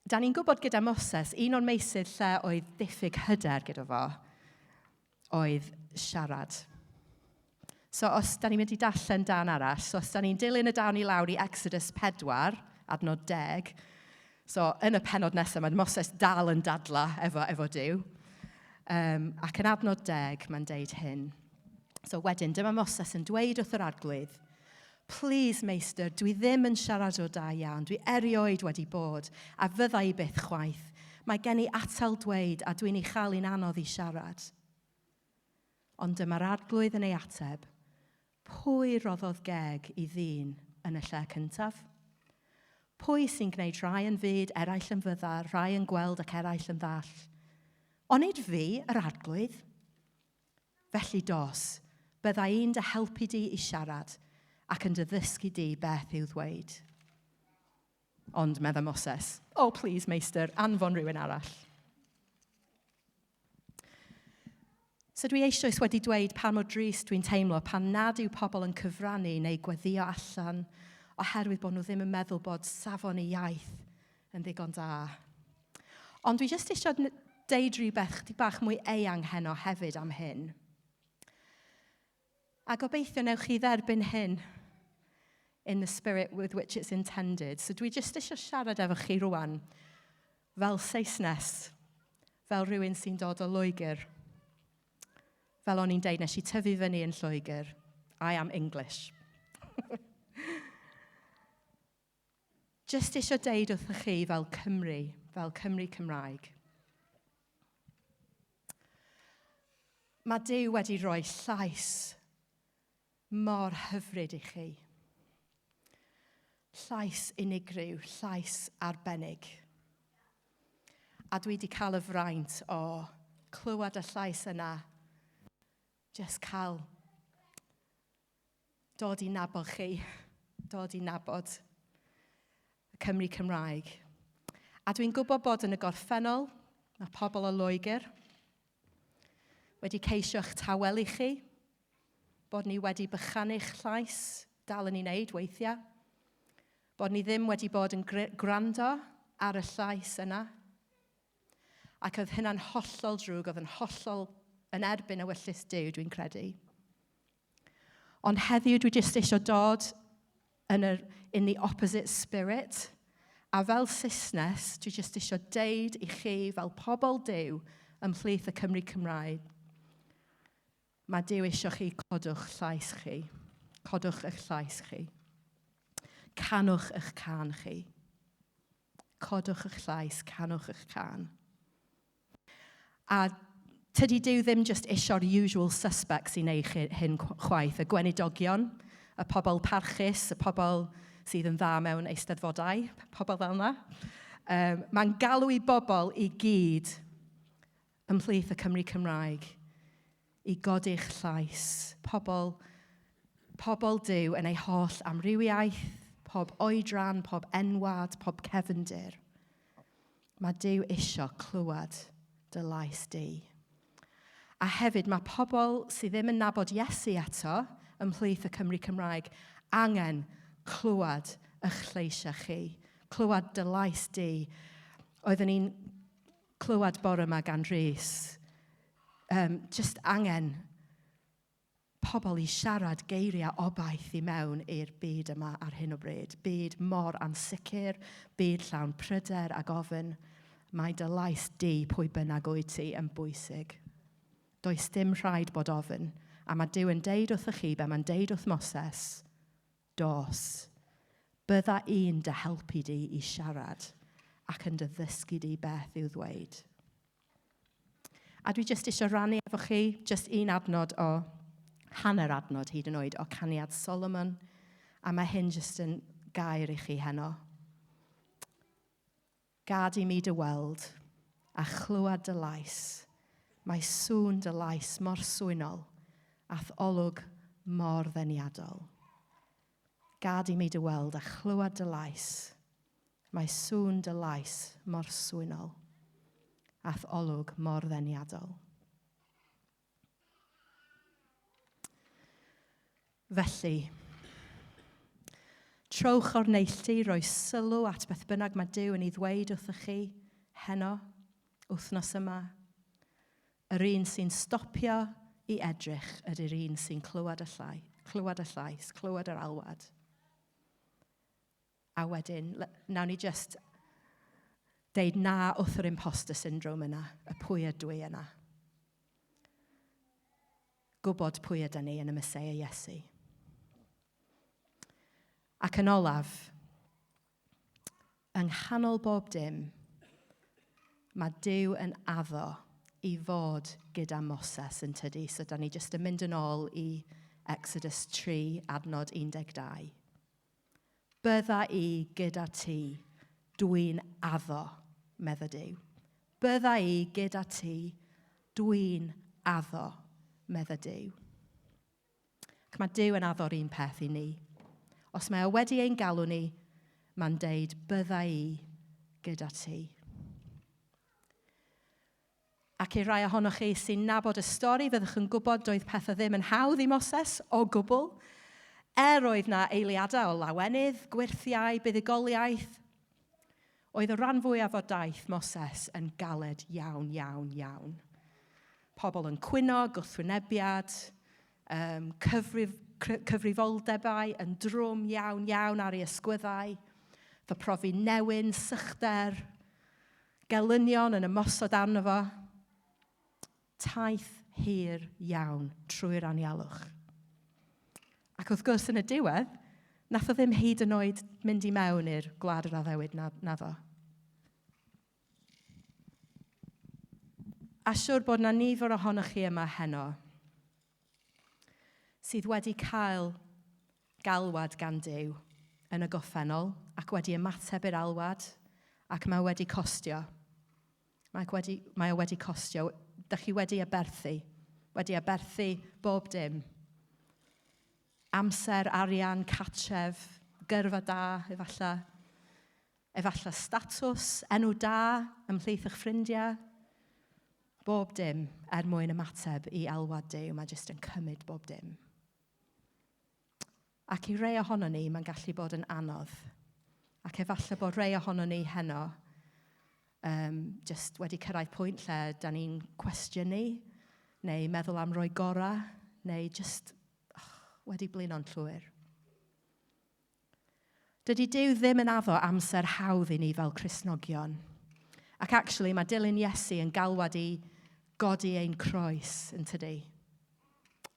Da ni'n gwybod gyda Moses, un o'r meysydd lle oedd diffyg hyder gyda fo, oedd siarad. So os da ni'n mynd i darllen dan arall, so os da ni'n dilyn y darn i lawr i Exodus 4, adnod 10, so yn y penod nesaf mae Moses dal yn dadla efo, efo Duw. Um, ac yn adnod 10 mae'n deud hyn. So wedyn, dyma Moses yn dweud wrth yr arglwydd, Plîs, meistr, dwi ddim yn siaradwr da iawn, dwi erioed wedi bod, a fydda i byth chwaith. Mae gen i atal dweud a dwi'n ei chael hi'n anodd i siarad. Ond dyma'r arglwydd yn ei ateb, Pwy roddodd geg i ddyn yn y lle cyntaf? Pwy sy'n gwneud rhai yn fud, eraill yn fyddar, rhai yn gweld ac eraill yn ddall? Onid fi, yr arglwydd? Felly dos, bydda i'n dy helpu di i siarad, ac yn dy ddysgu di beth i'w ddweud. Ond, medda Moses, oh please, meistr, anfon rhywun arall. So dwi eisoes wedi dweud pa mor drist dwi'n teimlo pan nad yw pobl yn cyfrannu neu gweddio allan oherwydd bod nhw ddim yn meddwl bod safon y iaith yn ddigon da. Ond dwi jyst eisiau deud rhywbeth chdi bach mwy eang heno hefyd am hyn. A gobeithio newch chi dderbyn hyn in the spirit with which it's intended. So dwi jyst eisiau siarad efo chi rwan fel Saesnes, fel rhywun sy'n dod o Loegr. Fel o'n i'n deud, nes i tyfu fyny yn Lloegr. I am English. Jyst eisiau deud wrthych chi fel Cymru, fel Cymru Cymraeg. Mae Duw wedi rhoi llais mor hyfryd i chi. Llais unigryw, llais arbennig. A dwi wedi cael y fraint o clywed y llais yna, just cael dod i nabod chi, dod i nabod y Cymru Cymraeg. A dwi'n gwybod bod yn y gorffennol, mae pobl o Loegr wedi ceisio'ch tawelu chi, bod ni wedi bychanu'ch llais, dal yn ei wneud weithiau, bod ni ddim wedi bod yn gwrando ar y llais yna, Ac oedd hynna'n hollol drwg, oedd yn hollol yn erbyn ewyllys Duw, dwi'n credu. Ond heddiw dwi jyst eisiau dod yn yr, in the opposite spirit. A fel Saesnes, dwi jyst eisiau deud i chi fel pobl Duw ymhlith y Cymru Cymraeg, mae Duw eisiau chi codwch llais chi. Codwch eich llais chi. Canwch eich can chi. Codwch eich llais, canwch eich can. A tydi Duw ddim just isio'r usual suspects i wneud hyn chwaith, y gweinidogion, y pobl parchus, y pobl sydd yn dda mewn eisteddfodau, pobl fel yna. Um, Mae'n galw i bobl i gyd ymhlith y Cymru Cymraeg i godi'ch llais, pobl, pobl Duw yn ei holl amrywiaeth, pob oedran, pob enwad, pob cefndir. Mae Duw isio clywed dy lais di. A hefyd mae pobl sydd ddim yn nabod Iesu eto ymhlith y Cymry Cymraeg angen clywed eich lleisiau chi, clywed dy lais di. Oeddwn ni'n clywed bore yma gan Rhys, um, just angen pobl i siarad geiriau obaith i mewn i'r byd yma ar hyn o bryd. Byd mor ansicr, byd llawn pryder ac ofn. Mae dy lais di, pwy bynnag wyt ti, yn bwysig. Does dim rhaid bod ofn. A mae Duw yn deud wrthych chi be mae'n deud wrth Moses, dos. Bydda i'n dy helpu di i siarad ac yn dy ddysgu di beth i'w ddweud. A dwi jyst eisiau rannu efo chi, jyst un adnod o, hanner adnod hyd yn oed, o Caniad Solomon. A mae hyn jyst yn gair i chi heno. Gad i mi dy weld a chlywed dy lais. Mae sŵn dy lais mor swynol a'th olwg mor ddeniadol. Gad i mi dy weld a chlywed dy lais. Mae sŵn dy lais mor swynol, a'th olwg mor ddeniadol. Felly, trowch o'r neilltu, roi sylw at beth bynnag mae Duw yn ei ddweud wrthych chi heno, wythnos yma. Yr un sy'n stopio i edrych ydy'r un sy'n clywed y llai, clywed y llais, clywed yr alwad. A wedyn, nawn ni just deud na wrth yr imposter syndrome yna, y pwy ydw i yna. Gwybod pwy ydyn ni yn y Meseia Iesu. Ac yn olaf, yng nghanol bob dim, mae Duw yn addo i fod gyda Moses yn tydi. So da ni jyst yn mynd yn ôl i Exodus 3, adnod 12. Bydda i gyda ti, dwi'n addo, medda Duw. Bydda i gyda ti, dwi'n addo, medda Duw. Ac mae Duw yn addo'r un peth i ni. Os mae o wedi ein galw ni, mae'n deud, bydda i gyda ti. Ac i rai ohonoch chi sy'n nabod y stori, fyddwch yn gwybod doedd pethau ddim yn hawdd i Moses o gwbl. Er oedd na eiliadau o lawenydd, gwyrthiau, buddugoliaeth, oedd y rhan fwyaf o daith Moses yn galed iawn, iawn, iawn. Pobl yn cwyno, gwrthwynebiad, um, cyfrif, cyfrifoldebau yn drwm iawn, iawn ar ei ysgwyddau, fy profi newyn, sychder, Gelynion yn ymosod arno fo. Taith hir iawn trwy'r anialwch. Ac wrth gwrs, yn y diwedd, nath o ddim hyd yn oed mynd i mewn i'r gwlad yr addewid na, naddo. A siwr bod na nifer ohonoch chi yma heno sydd wedi cael galwad gan Duw yn y goffennol ac wedi ymateb i'r alwad ac mae wedi costio. Mae, wedi, mae o wedi costio. Dych chi wedi aberthu. Wedi aberthu bob dim. Amser, arian, catref, gyrfa da, efallai. Efallai statws, enw da ymhlith eich ffrindiau. Bob dim er mwyn ymateb i alwad Duw. Mae jyst yn cymryd bob dim. Ac i rei ohono ni, mae'n gallu bod yn anodd. Ac efallai bod rei ohono ni heno um, just wedi cyrraedd pwynt lle da ni'n cwestiynu, neu meddwl am roi gorau, neu just oh, wedi blino'n llwyr. Dydy Duw ddim yn addo amser hawdd i ni fel Cristnogion. Ac actually, mae dilyn Iesu yn galwad i godi ein croes yn tydi.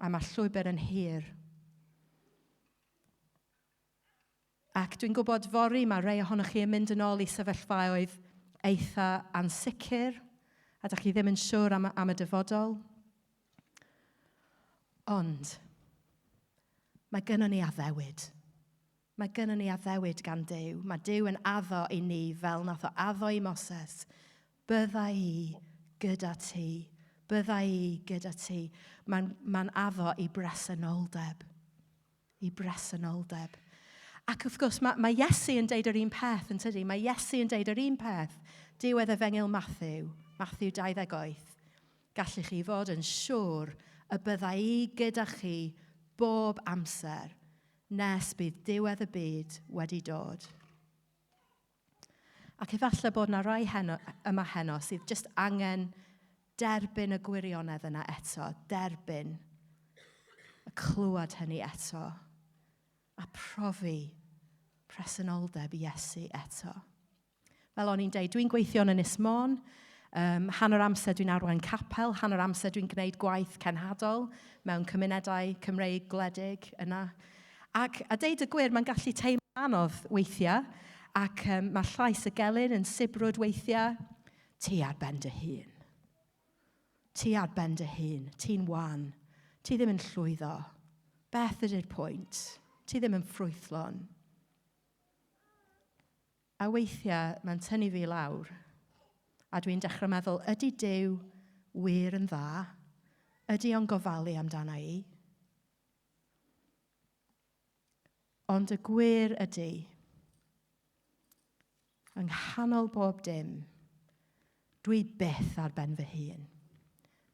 A mae'r llwybr yn hir. Ac dwi'n gwybod fory mae rhai ohonoch chi yn mynd yn ôl i sefyllfaoedd eitha ansicr, a dych chi ddim yn siŵr am, am y dyfodol. Ond, mae gynnon ni addewid. Mae gynnon ni addewid gan Duw. Mae Duw yn addo i ni fel nath o addo i Moses. Bydda i gyda ti. Bydda i gyda ti. Mae'n mae addo i bresenoldeb. I bresenoldeb. Ac wrth gwrs, mae, mae Iesu yn deud yr un peth, yn tydi? Mae Iesu yn deud yr un peth. Diwedd Efengyl Matthew, Matthew 28. Gallech chi fod yn siŵr y bydda i gyda chi bob amser nes bydd diwedd y byd wedi dod. Ac efallai bod na rai heno, yma heno sydd jyst angen derbyn y gwirionedd yna eto, derbyn y clywed hynny eto, a profi presenoldeb Iesu eto. Fel o'n i'n deud, dwi'n gweithio yn Ynys Môn. Um, hanner amser dwi'n arwain capel, hanner amser dwi'n gwneud gwaith cenhadol mewn cymunedau Cymreig gwledig yna. Ac a deud y gwir, mae'n gallu teimlo anodd weithiau, ac um, mae llais y gelyn yn sibrwd weithiau. Ti ar ben dy hun. Ti ar ben dy hun. Ti'n wan. Ti ddim yn llwyddo. Beth ydy'r pwynt? Ti ddim yn ffrwythlon. A weithiau mae'n tynnu fi lawr, a dwi'n dechrau meddwl, ydy Duw wir yn dda? Ydy o'n gofalu amdana i? Ond y gwir ydy, yng nghanol bob dim, dwi byth ar ben fy hun.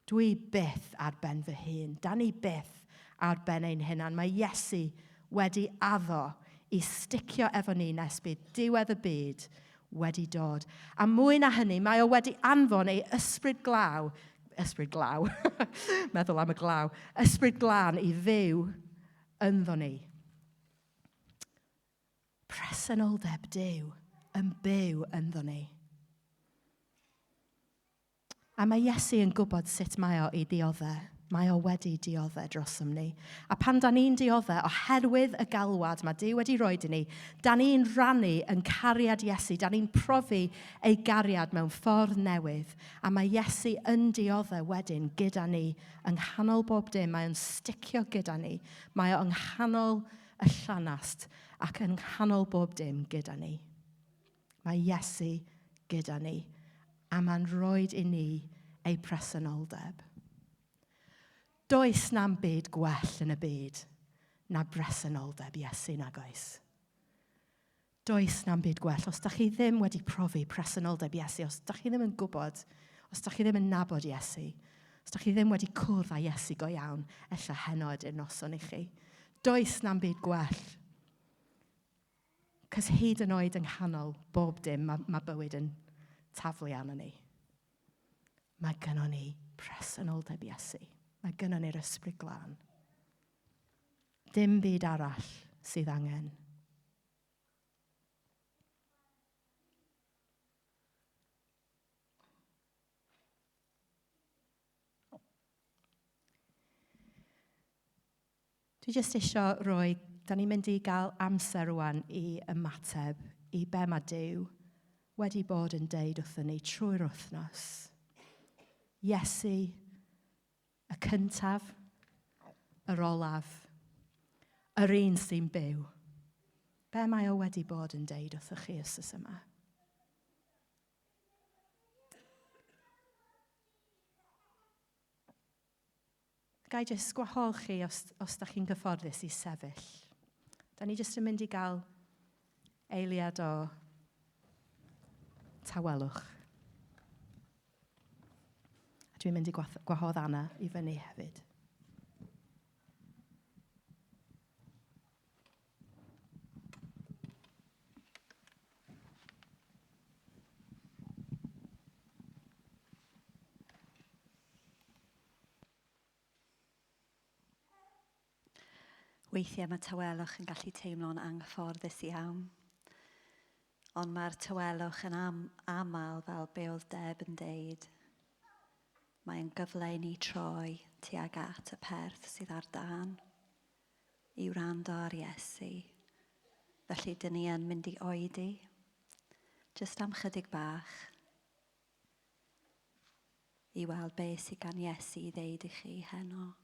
Dwi byth ar ben fy hun. Da ni byth ar ben ein hunan. Mae Iesu wedi addo i sticio efo ni nes bydd diwedd y byd wedi dod. A mwy na hynny, mae o wedi anfon ei ysbryd glaw, ysbryd glaw, meddwl am y glaw, ysbryd glân i fyw ynddo ni. Presenoldeb Duw yn byw ynddo ni. A mae Iesu yn gwybod sut mae o i ddiodde. Mae o wedi diodde drosom ni. A pan da ni'n diodde, oherwydd y galwad mae Duw wedi rhoi i ni, da ni'n rhannu yn cariad Iesu, da ni'n profi ei gariad mewn ffordd newydd. A mae Iesu yn diodde wedyn gyda ni yng nghanol bob dim. Mae o'n sticio gyda ni. Mae o yng nghanol y llanast ac yng nghanol bob dim gyda ni. Mae Iesu gyda ni, a mae'n rhoed i ni ei presenoldeb. Does na'm byd gwell yn y byd na bresenoldeb Iesu nag oes? Does na'm byd gwell. Os da chi ddim wedi profi presenoldeb Iesu, os da chi ddim yn gwybod, os da chi ddim yn nabod Iesu, os da chi ddim wedi cwrdd â Iesu go iawn, ella heno ydy'r noson i chi. Does na'm byd gwell. Cos hyd yn oed yng nghanol bob dim mae, mae bywyd yn taflu arno ni. Mae gynnon ni presenoldeb Iesu. Mae gynnon ni'r ysbryd glân. Dim byd arall sydd angen. Dwi jyst isio rhoi, da ni'n mynd i gael amser rwan i ymateb i be mae Duw wedi bod yn deud wrthyn ni trwy'r wythnos. Iesu, y cyntaf, yr olaf, yr un sy'n byw. Be mae o wedi bod yn deud wrthych chi wythnos yma? Ga i jyst gwahodd chi os, os da chi'n gyfforddus i sefyll. Da ni jyst yn mynd i gael eiliad o tawelwch. A dwi'n mynd i gwahodd Anna i fyny hefyd. Weithiau mae tawelwch yn gallu teimlo'n anghyfforddus iawn. Ond mae'r tawelwch yn am, aml fel be oedd Deb yn deud. Mae'n gyfle i ni troi tuag at y perth sydd ar dan i wrando ar Iesu. Felly dyn ni yn mynd i oedi, jyst am chydig bach, i weld beth sydd gan Iesu i ddeud i chi heno.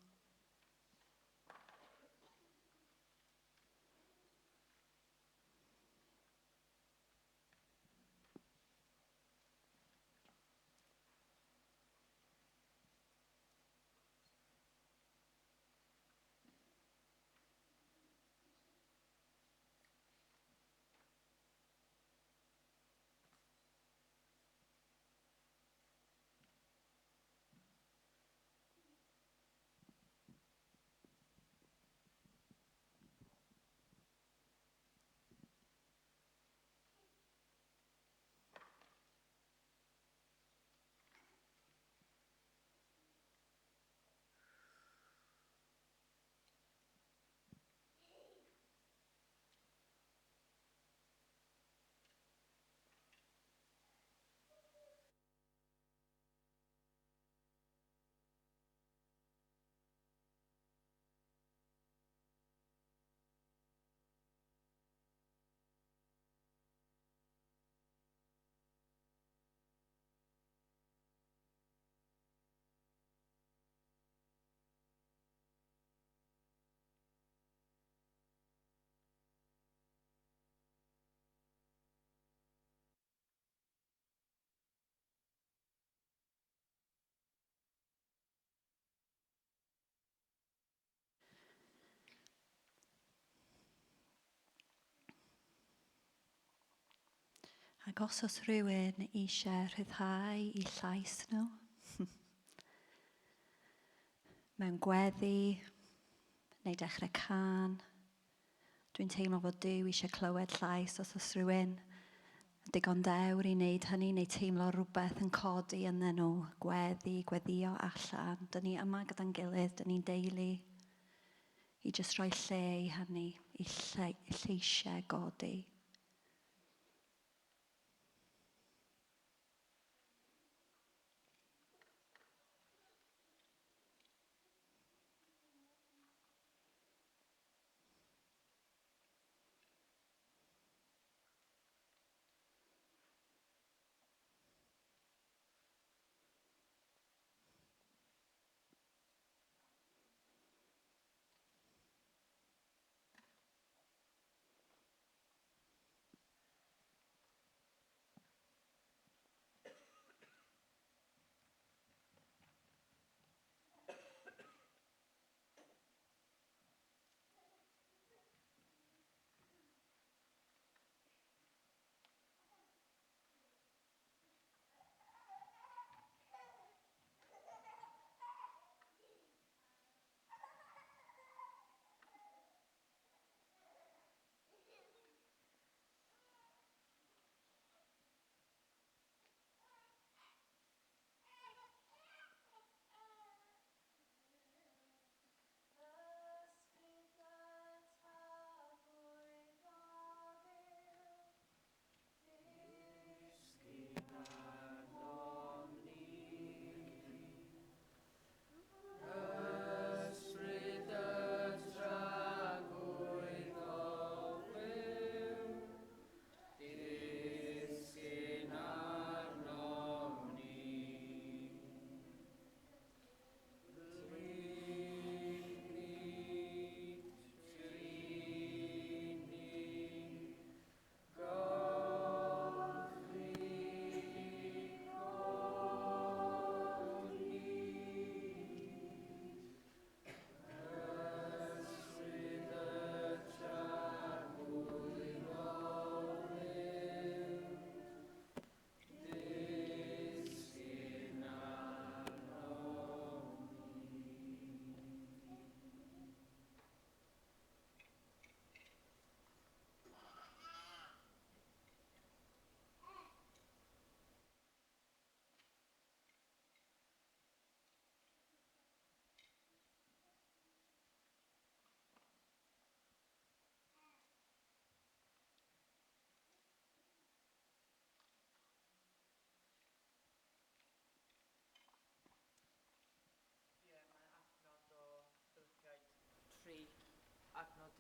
Ac os oes rhywun eisiau rhyddhau i llais nhw, mewn gweddi neu dechrau cân, Dwi'n teimlo fod Duw eisiau clywed llais os oes rhywun yn digon dewr i wneud hynny neu teimlo rhywbeth yn codi ynddyn nhw, gweddi, gweddio allan. Dyn ni yma gyda'n gilydd, dyn ni'n deulu i jyst rhoi lle i hynny, i lle, lleisiau godi.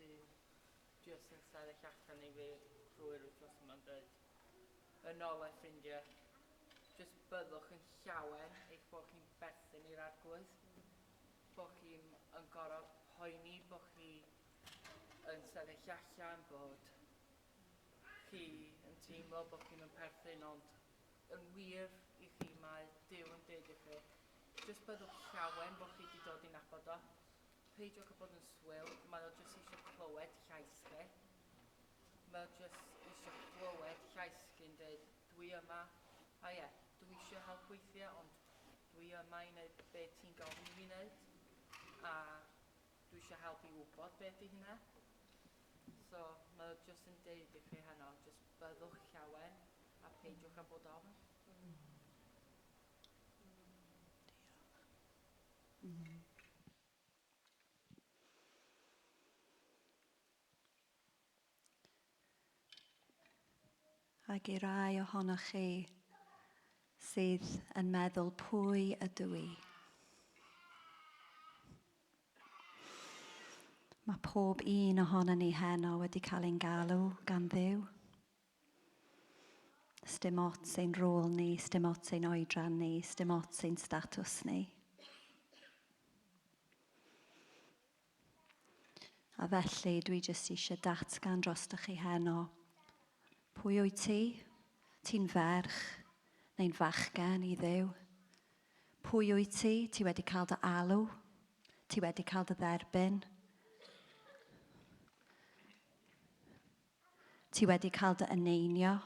sydd jyst yn sefyll allan i fi drwy'r wythnos yma'n dweud, yn ôl eich ffrindiau, jyst byddwch yn llawen eich bod chi'n berthyn i'r Arglwydd, bod chi'n yn gorfod poeni bod chi yn sefyll allan, bod chi yn teimlo bod chi'n yn perthyn, ond yn wir i chi mae Duw yn deud i chi, jyst byddwch llawen bod chi wedi dod i nabod o. Peidiwch â bod yn swil, mae o jyst eisiau clywed llais chi. Mae o jyst eisiau clywed llais chi'n dweud, dwi yma, a ie, dwi eisiau help weithiau, ond dwi yma i wneud be ti'n gofyn i fi wneud, a dwi eisiau help i wybod be ydy hynna. So, mae o jyst yn deud i chi heno, jyst byddwch llawen a peidiwch â bod ofn. Diolch. Ac i rai ohonoch chi sydd yn meddwl pwy ydw i. Mae pob un ohono ni heno wedi cael ein galw gan Dduw. Sdim ots ein rôl ni, sdim ots ein oedran ni, sdim ots ein statws ni. A felly dwi jyst eisiau datgan drostoch chi heno. Pwy wyt ti? Ti'n ferch neu'n fachgen i Dduw? Pwy wyt ti? Ti wedi cael dy alw? Ti wedi cael dy dderbyn? Ti wedi cael dy eneinio?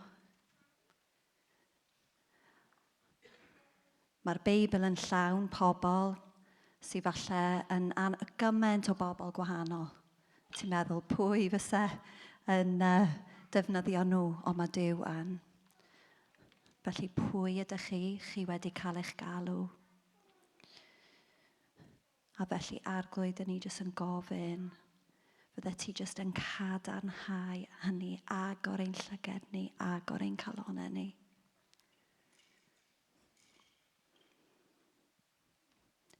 Mae'r Beibl yn llawn pobl sydd falle yn gymaint o bobl gwahanol. Ti'n meddwl pwy fysa yn defnyddio nhw, ond mae Duw yn. Felly pwy ydych chi? Chi wedi cael eich galw. A felly Arglwydd, dyn ni jyst yn gofyn, fydde ti jyst yn cadarnhau hynny, agor ein llyged ni, agor ein calonau ni.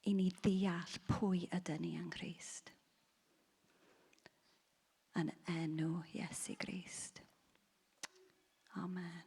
I ni ddeall pwy ydyn ni yng Nghrist. Yn enw Iesu Grist. Amen.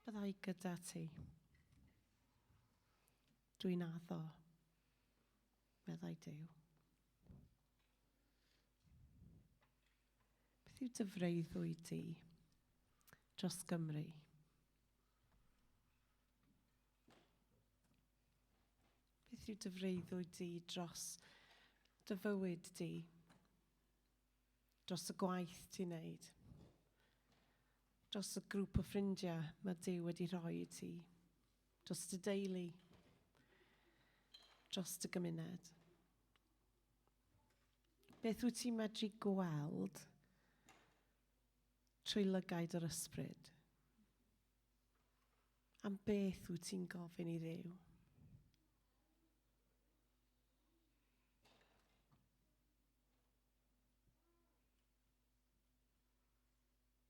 Bydda i gyda ti. Dwi'n addo, meddai Duw. Beth yw dy freuddwyd di dros Gymru? Beth yw dy freuddwyd di dros dy fywyd di? Dros y gwaith ti'n neud? Dros y grŵp o ffrindiau mae Duw wedi rhoi i ti? Dros dy deulu? Dros dy gymuned? Beth wyt ti'n medru gweld trwy lygaid yr ysbryd? Am beth wyt ti'n gofyn i Dduw?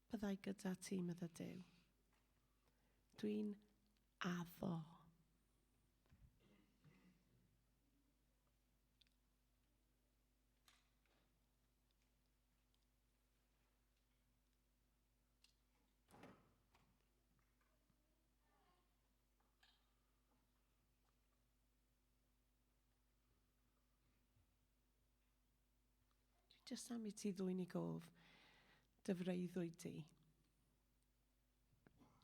Byddai gyda ti, medda Duw. Dwi'n addo. Jyst am i ti ddwyn i gof dy freuddwyd di.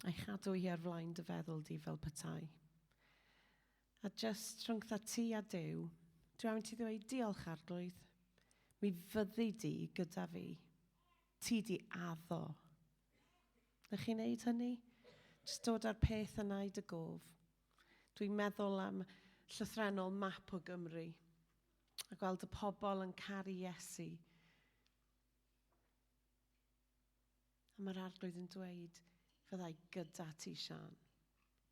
A'i chadw hi ar flaen dy feddwl di fel petai. A just rhwngtha ti a Duw, dwi am i ti ddweud diolch arglwydd. Mi fyddi di gyda fi. Ti di addo. Ydych chi'n neud hynny? Just dod â'r peth yna i dy gof. Dwi'n meddwl am llythrennol map o Gymru a gweld y pobl yn caru Iesu. A mae'r arglwydd yn dweud, fyddai gyda ti, Sian.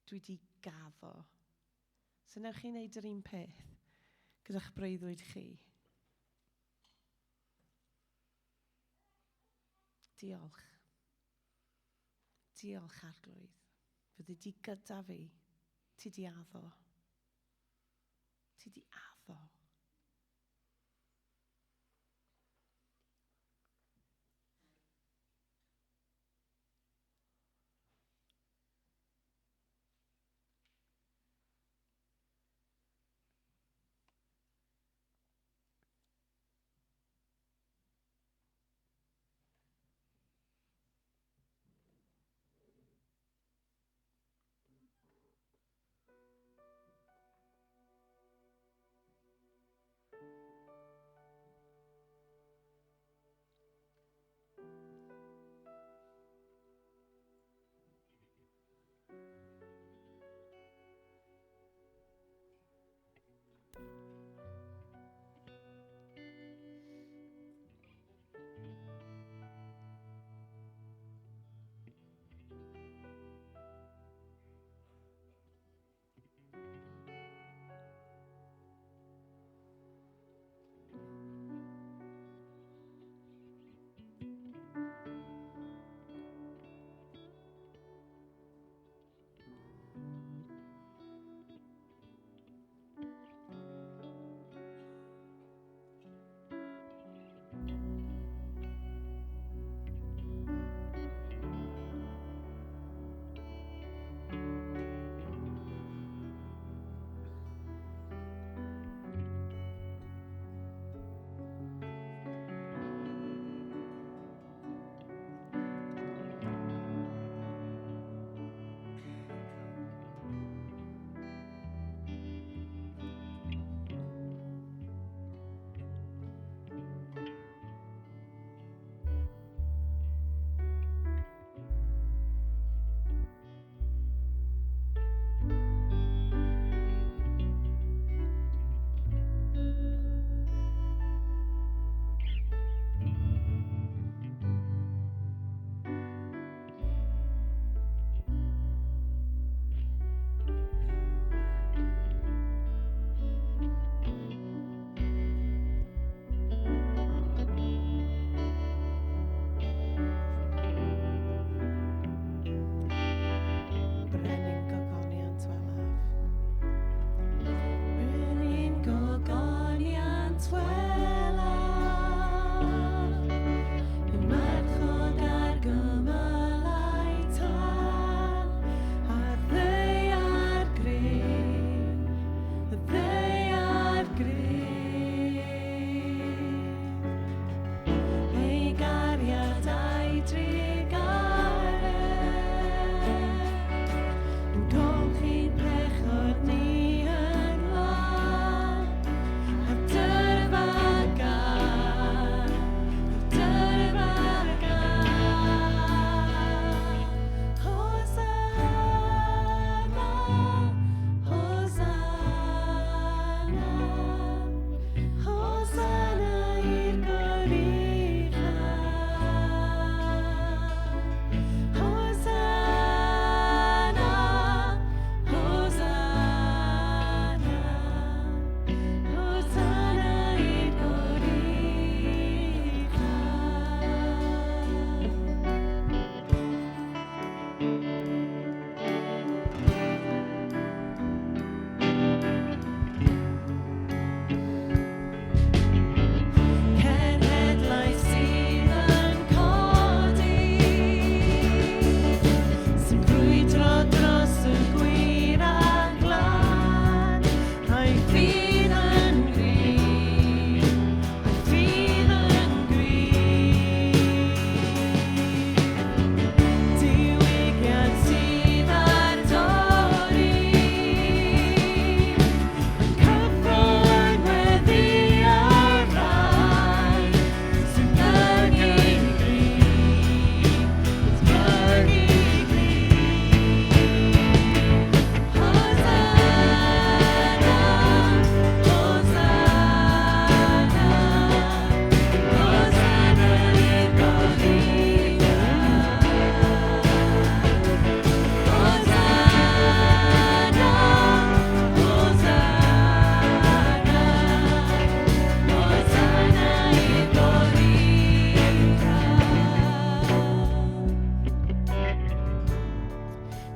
Dwi di gaddo. So newch chi wneud yr un peth gyda'ch breuddwyd chi. Diolch. Diolch, Arglwydd. Fyddi di gyda fi. Ti di addo. Ti di addo.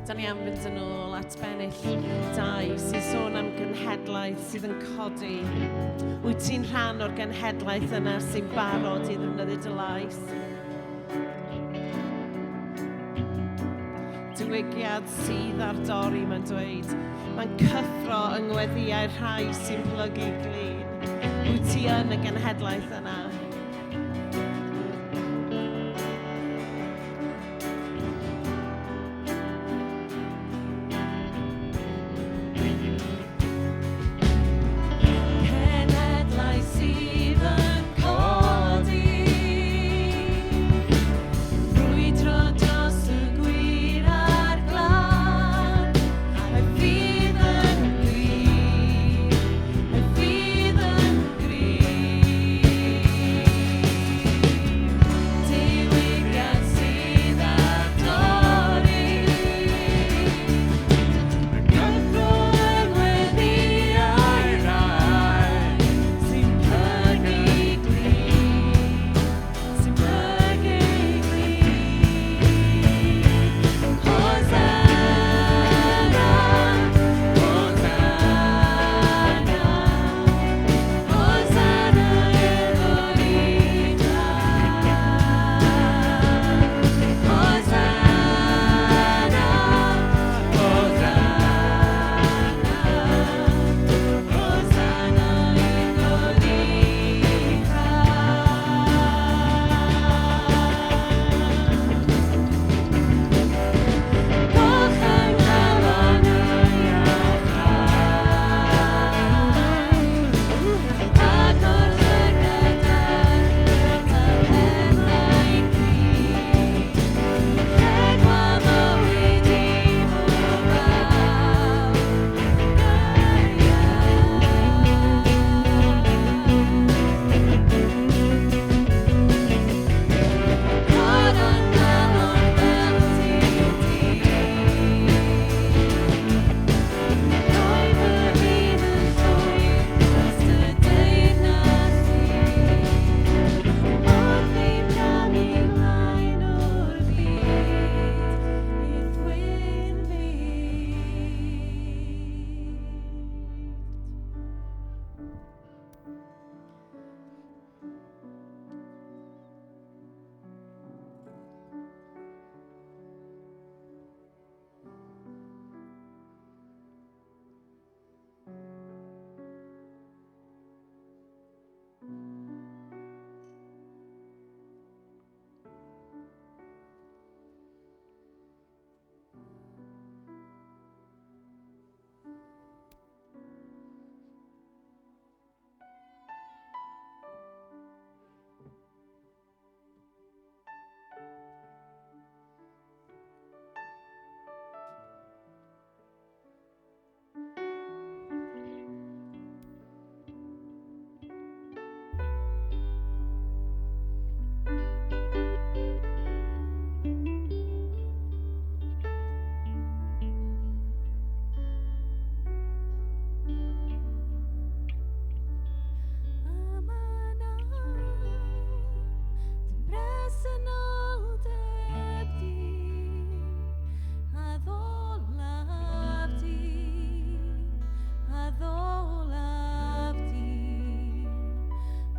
Da ni am fynd yn ôl at bennill 2 sy'n sôn am genhedlaeth sydd yn codi. Wyt ti'n rhan o'r genhedlaeth yna sy'n barod i ddefnyddio dy lais? Diwygiad sydd ar dorri, mae'n dweud. Mae'n cyffro yng ngweddïau'r rhai sy'n plygu glin. Wyt ti yn y genhedlaeth yna? Cenhedlaeth sydd yn codi, brwydro dros y gwir a'r glân, a'i ffydd yn gryf, a'i ffydd yn gryf. Diwygiad sydd ar dorri, cyffro yng ngweddïau rhai sy'n plygu glin, sy'n plygu glin. Hosanna, Hosanna, Hosanna efo'r Hosanna, Hosanna, Hosanna i'r Goch yng nghalon y Agor llygad a pethau clir. Llenwa mywyd i bob Cod o'n galon fel ti di. Rhoi fy hun yn llwyr dros dy deyrnas di. Wrth i'm camu mlaen o'r byd, i'th wyn fyd. Yma nawr, dy bresenoldeb di, addolaf di, addolaf di.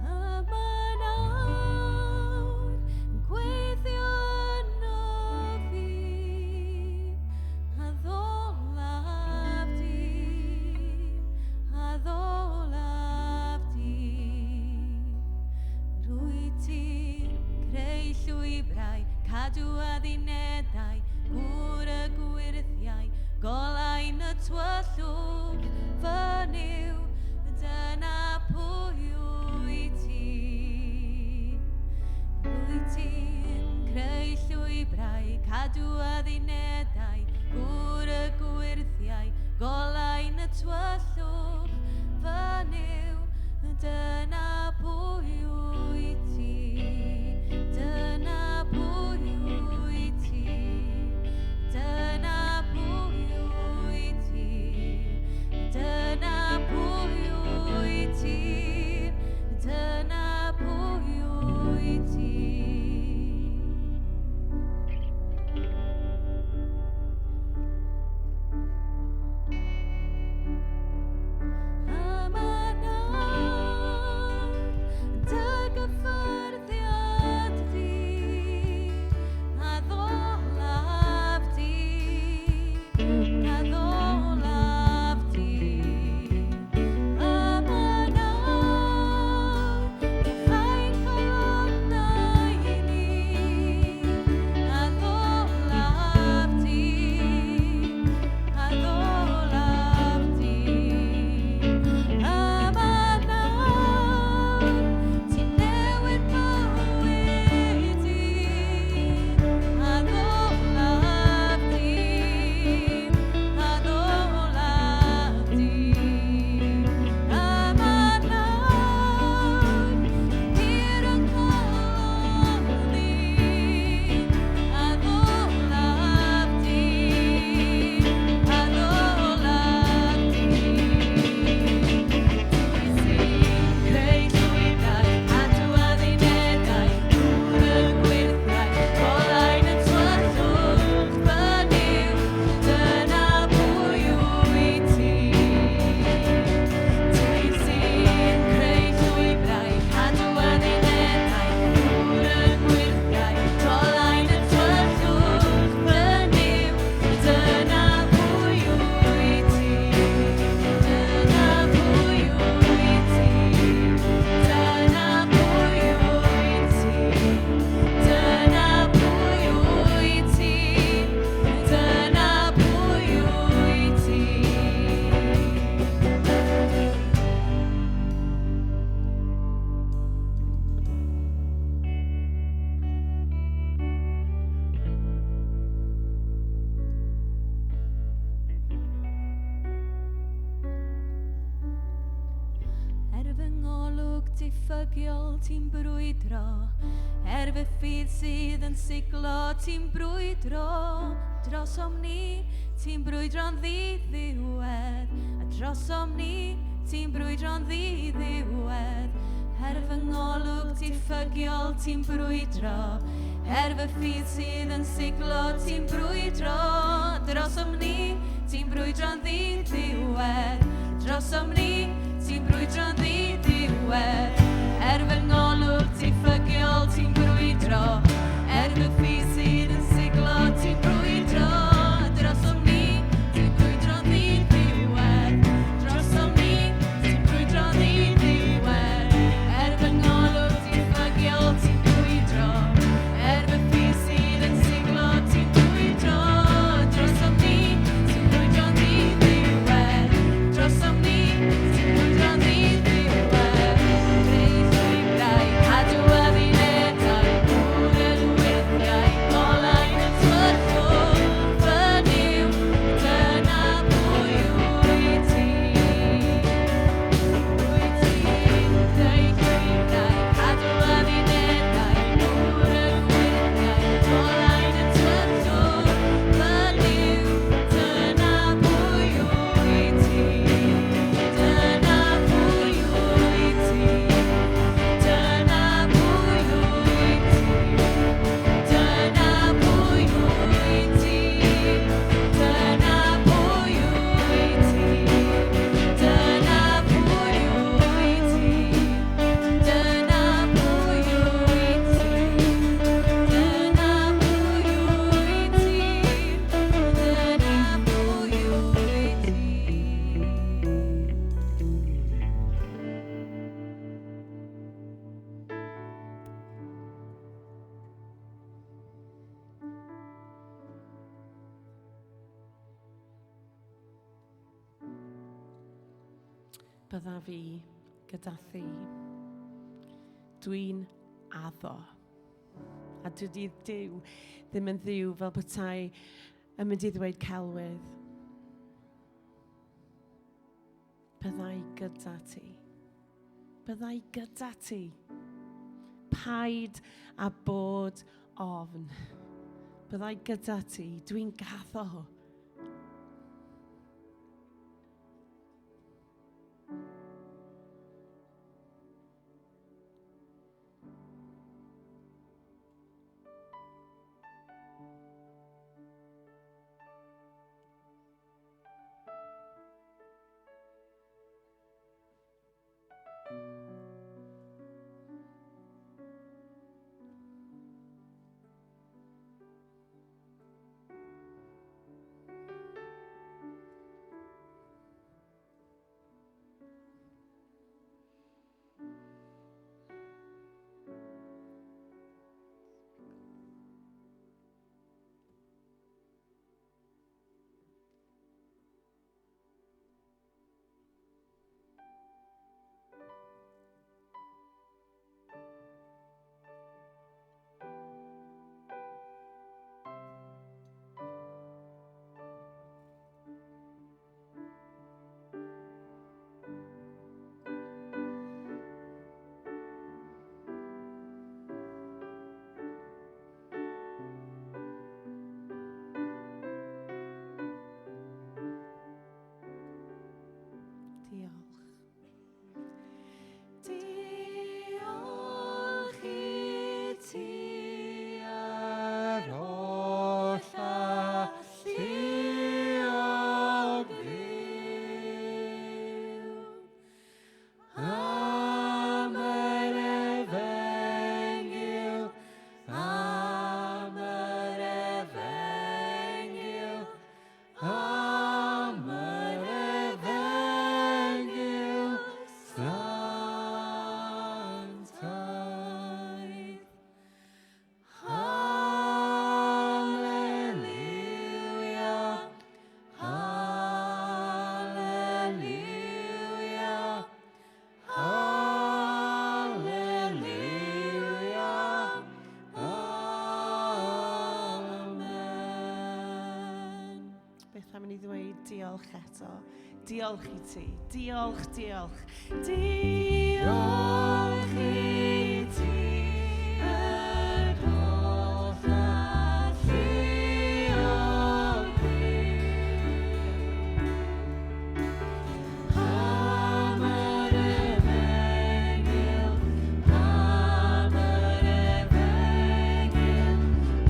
Yma nawr, yn gweithio ynof fi, addolaf di, addolaf di. Rwyt ti'n creu llwybrau, cadw addunedau, gŵr y gwyrthiau, golau'n y tywyllwch, fy Nuw, dyna pwy wyt ti. Rwyt ti'n creu llwybrau, cadw addunedau, gŵr y gwyrthiau, golau'n y tywyllwch, fy Nuw, dyna pwy wyt ti. Dyna pwy wyt ti. Dyna pwy wyt ti. Dyna pwy wyt ti. Dyna pwy wyt ti. Diffygiol ti'n brwydro, er fy ffydd sydd yn siglo ti'n brwydro, drosom ni ti'n brwydro'n ddiddiwedd, a drosom ni ti'n brwydro'n ddiddiwedd. Er fy ngolwg diffygiol ti'n brwydro, er fy ffydd sydd yn siglo ti'n brwydro, drosom ni ti'n brwydro'n ddiddiwedd, drosom ni ti'n brwydro'n ddiddiwedd. Er fy ngolwg diffygiol ti'n brwydro, er fy ffydd sydd yn siglo ti'n brwydro, drosom ni ti'n brwydro'n ddiddiwedd, drosom ni ti'n brwydro'n ddiddiwedd. Er fy ngolwg diffygiol ti'n brwydro, er fy ffydd sydd yn siglo ti'n brwydro, drosom ni ti'n brwydro'n ddiddiwedd, drosom ni ti'n brwydro'n ddiddiwedd. Creu llwybrau, cadw addunedau, gŵr y gweithiau, golau yn y tyllwch, fy Nuw, dyna pwy wyt ti. Wyt ti'n creu llwybrau, cadw addunedau, gŵr y gweithiau, golau yn y tyllwch, fy Nuw, dyna pwy wyt ti. Dyna pwy wyt ti. Dyna pwy wyt ti. Dyna pwy wyt ti. Dyna pwy wyt ti. Dyna pwy wyt ti. Dyna pwy wyt ti. Dyna pwy wyt ti. Dyna pwy wyt ti. Bydda fi gyda thi. Dwi'n addo. A dydy Duw ddim yn ddiw fel petai yn mynd i ddweud celwydd. Bydda i gyda ti. Bydda i gyda ti. Paid a bod ofn. Bydda i gyda ti. Dwi'n gaddo. Beth am i ni ddweud diolch eto? Diolch i ti. Diolch, diolch. Diolch i ti. Yr holl alluog Dduw. Am yr efengyl, am yr efengyl,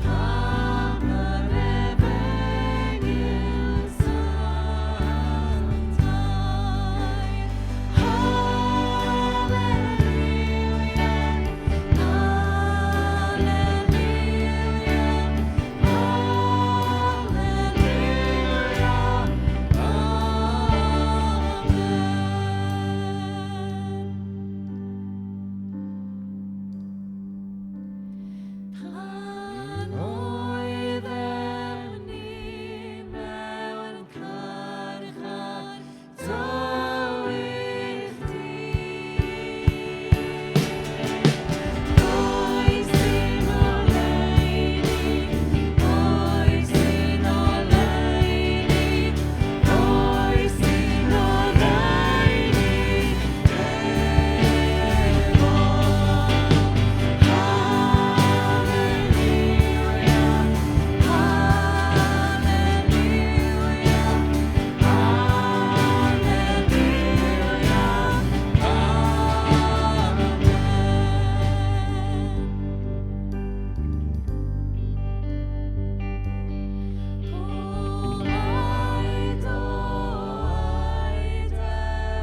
am yr efengyl sanctaidd. Hallelujah, hallelujah, hallelujah, amen. Pan oeddem ni mewn carchar tywyll dir, oes dim oleuni, oes dim oleuni, oes dim oleuni efo. Hallelujah, hallelujah, hallelujah, amen. O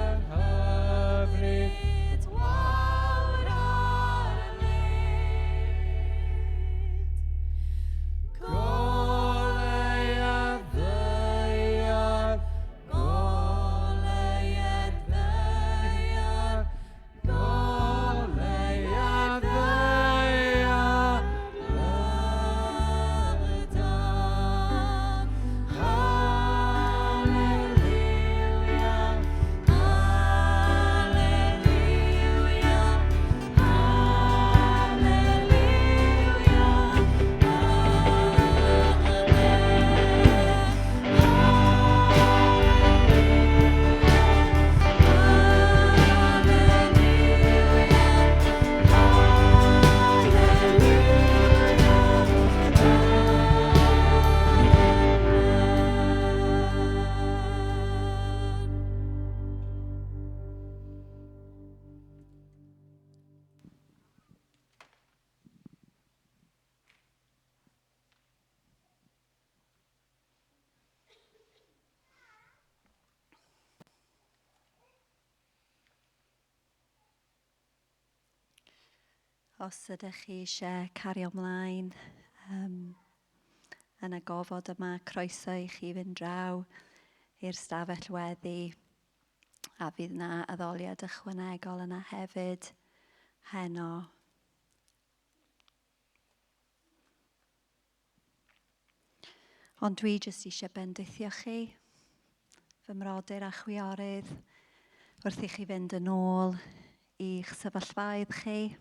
oed, oed yr hyfryd wawr ar led. Goleuad ddaear, Goleuad ddaear, goleuad ddaear, lydan. Hallelujah, hallelujah, hallelujah, amen. Os ydych chi eisiau cario ymlaen yn y gofod yma, croeso i chi fynd draw i'r stafell weddi, a fydd na addoliad ychwanegol yna hefyd heno. Ond dwi jyst eisiau bendithio chi, fy mrodyr a chwiorydd, wrth i chi fynd yn ôl i'ch sefyllfaoedd chi,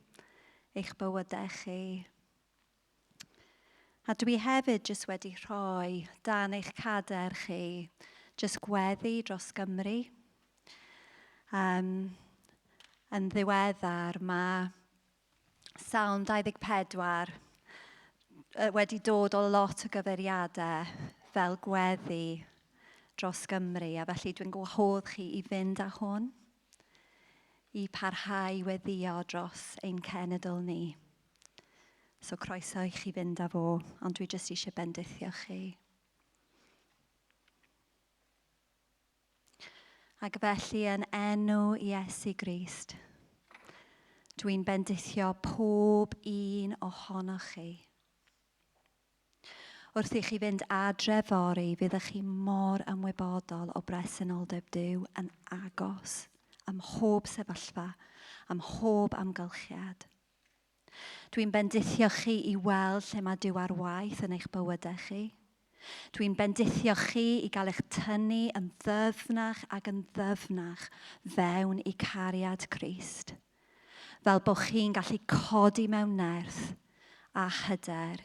eich bywydau chi. A dwi hefyd jyst wedi rhoi dan eich cader chi, jyst gweddi dros Gymru. Yn ddiweddar mae Salm 24 wedi dod o lot o gyfeiriadau fel gweddi dros Gymru, a felly dwi'n gwahodd chi i fynd â hwn, i parhau weddio dros ein cenedl ni. So croeso i chi fynd â fo, ond dwi jyst eisiau bendithio chi. Ac felly yn enw Iesu Grist, dwi'n bendithio pob un ohonoch chi. Wrth i chi fynd adre fory, fyddwch chi mor ymwybodol o bresenoldeb Duw yn agos ym mhob sefyllfa, ym mhob amgylchiad. Dwi'n bendithio chi i weld lle mae Duw ar waith yn eich bywydau chi. Dwi'n bendithio chi i gael eich tynnu yn ddyfnach ac yn ddyfnach fewn i cariad Crist, fel bod chi'n gallu codi mewn nerth a hyder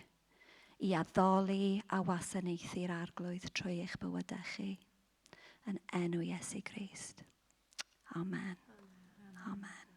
i addoli a wasanaethu'r arglwydd trwy eich bywydau chi. Yn enw Iesu Grist. Amen. Amen.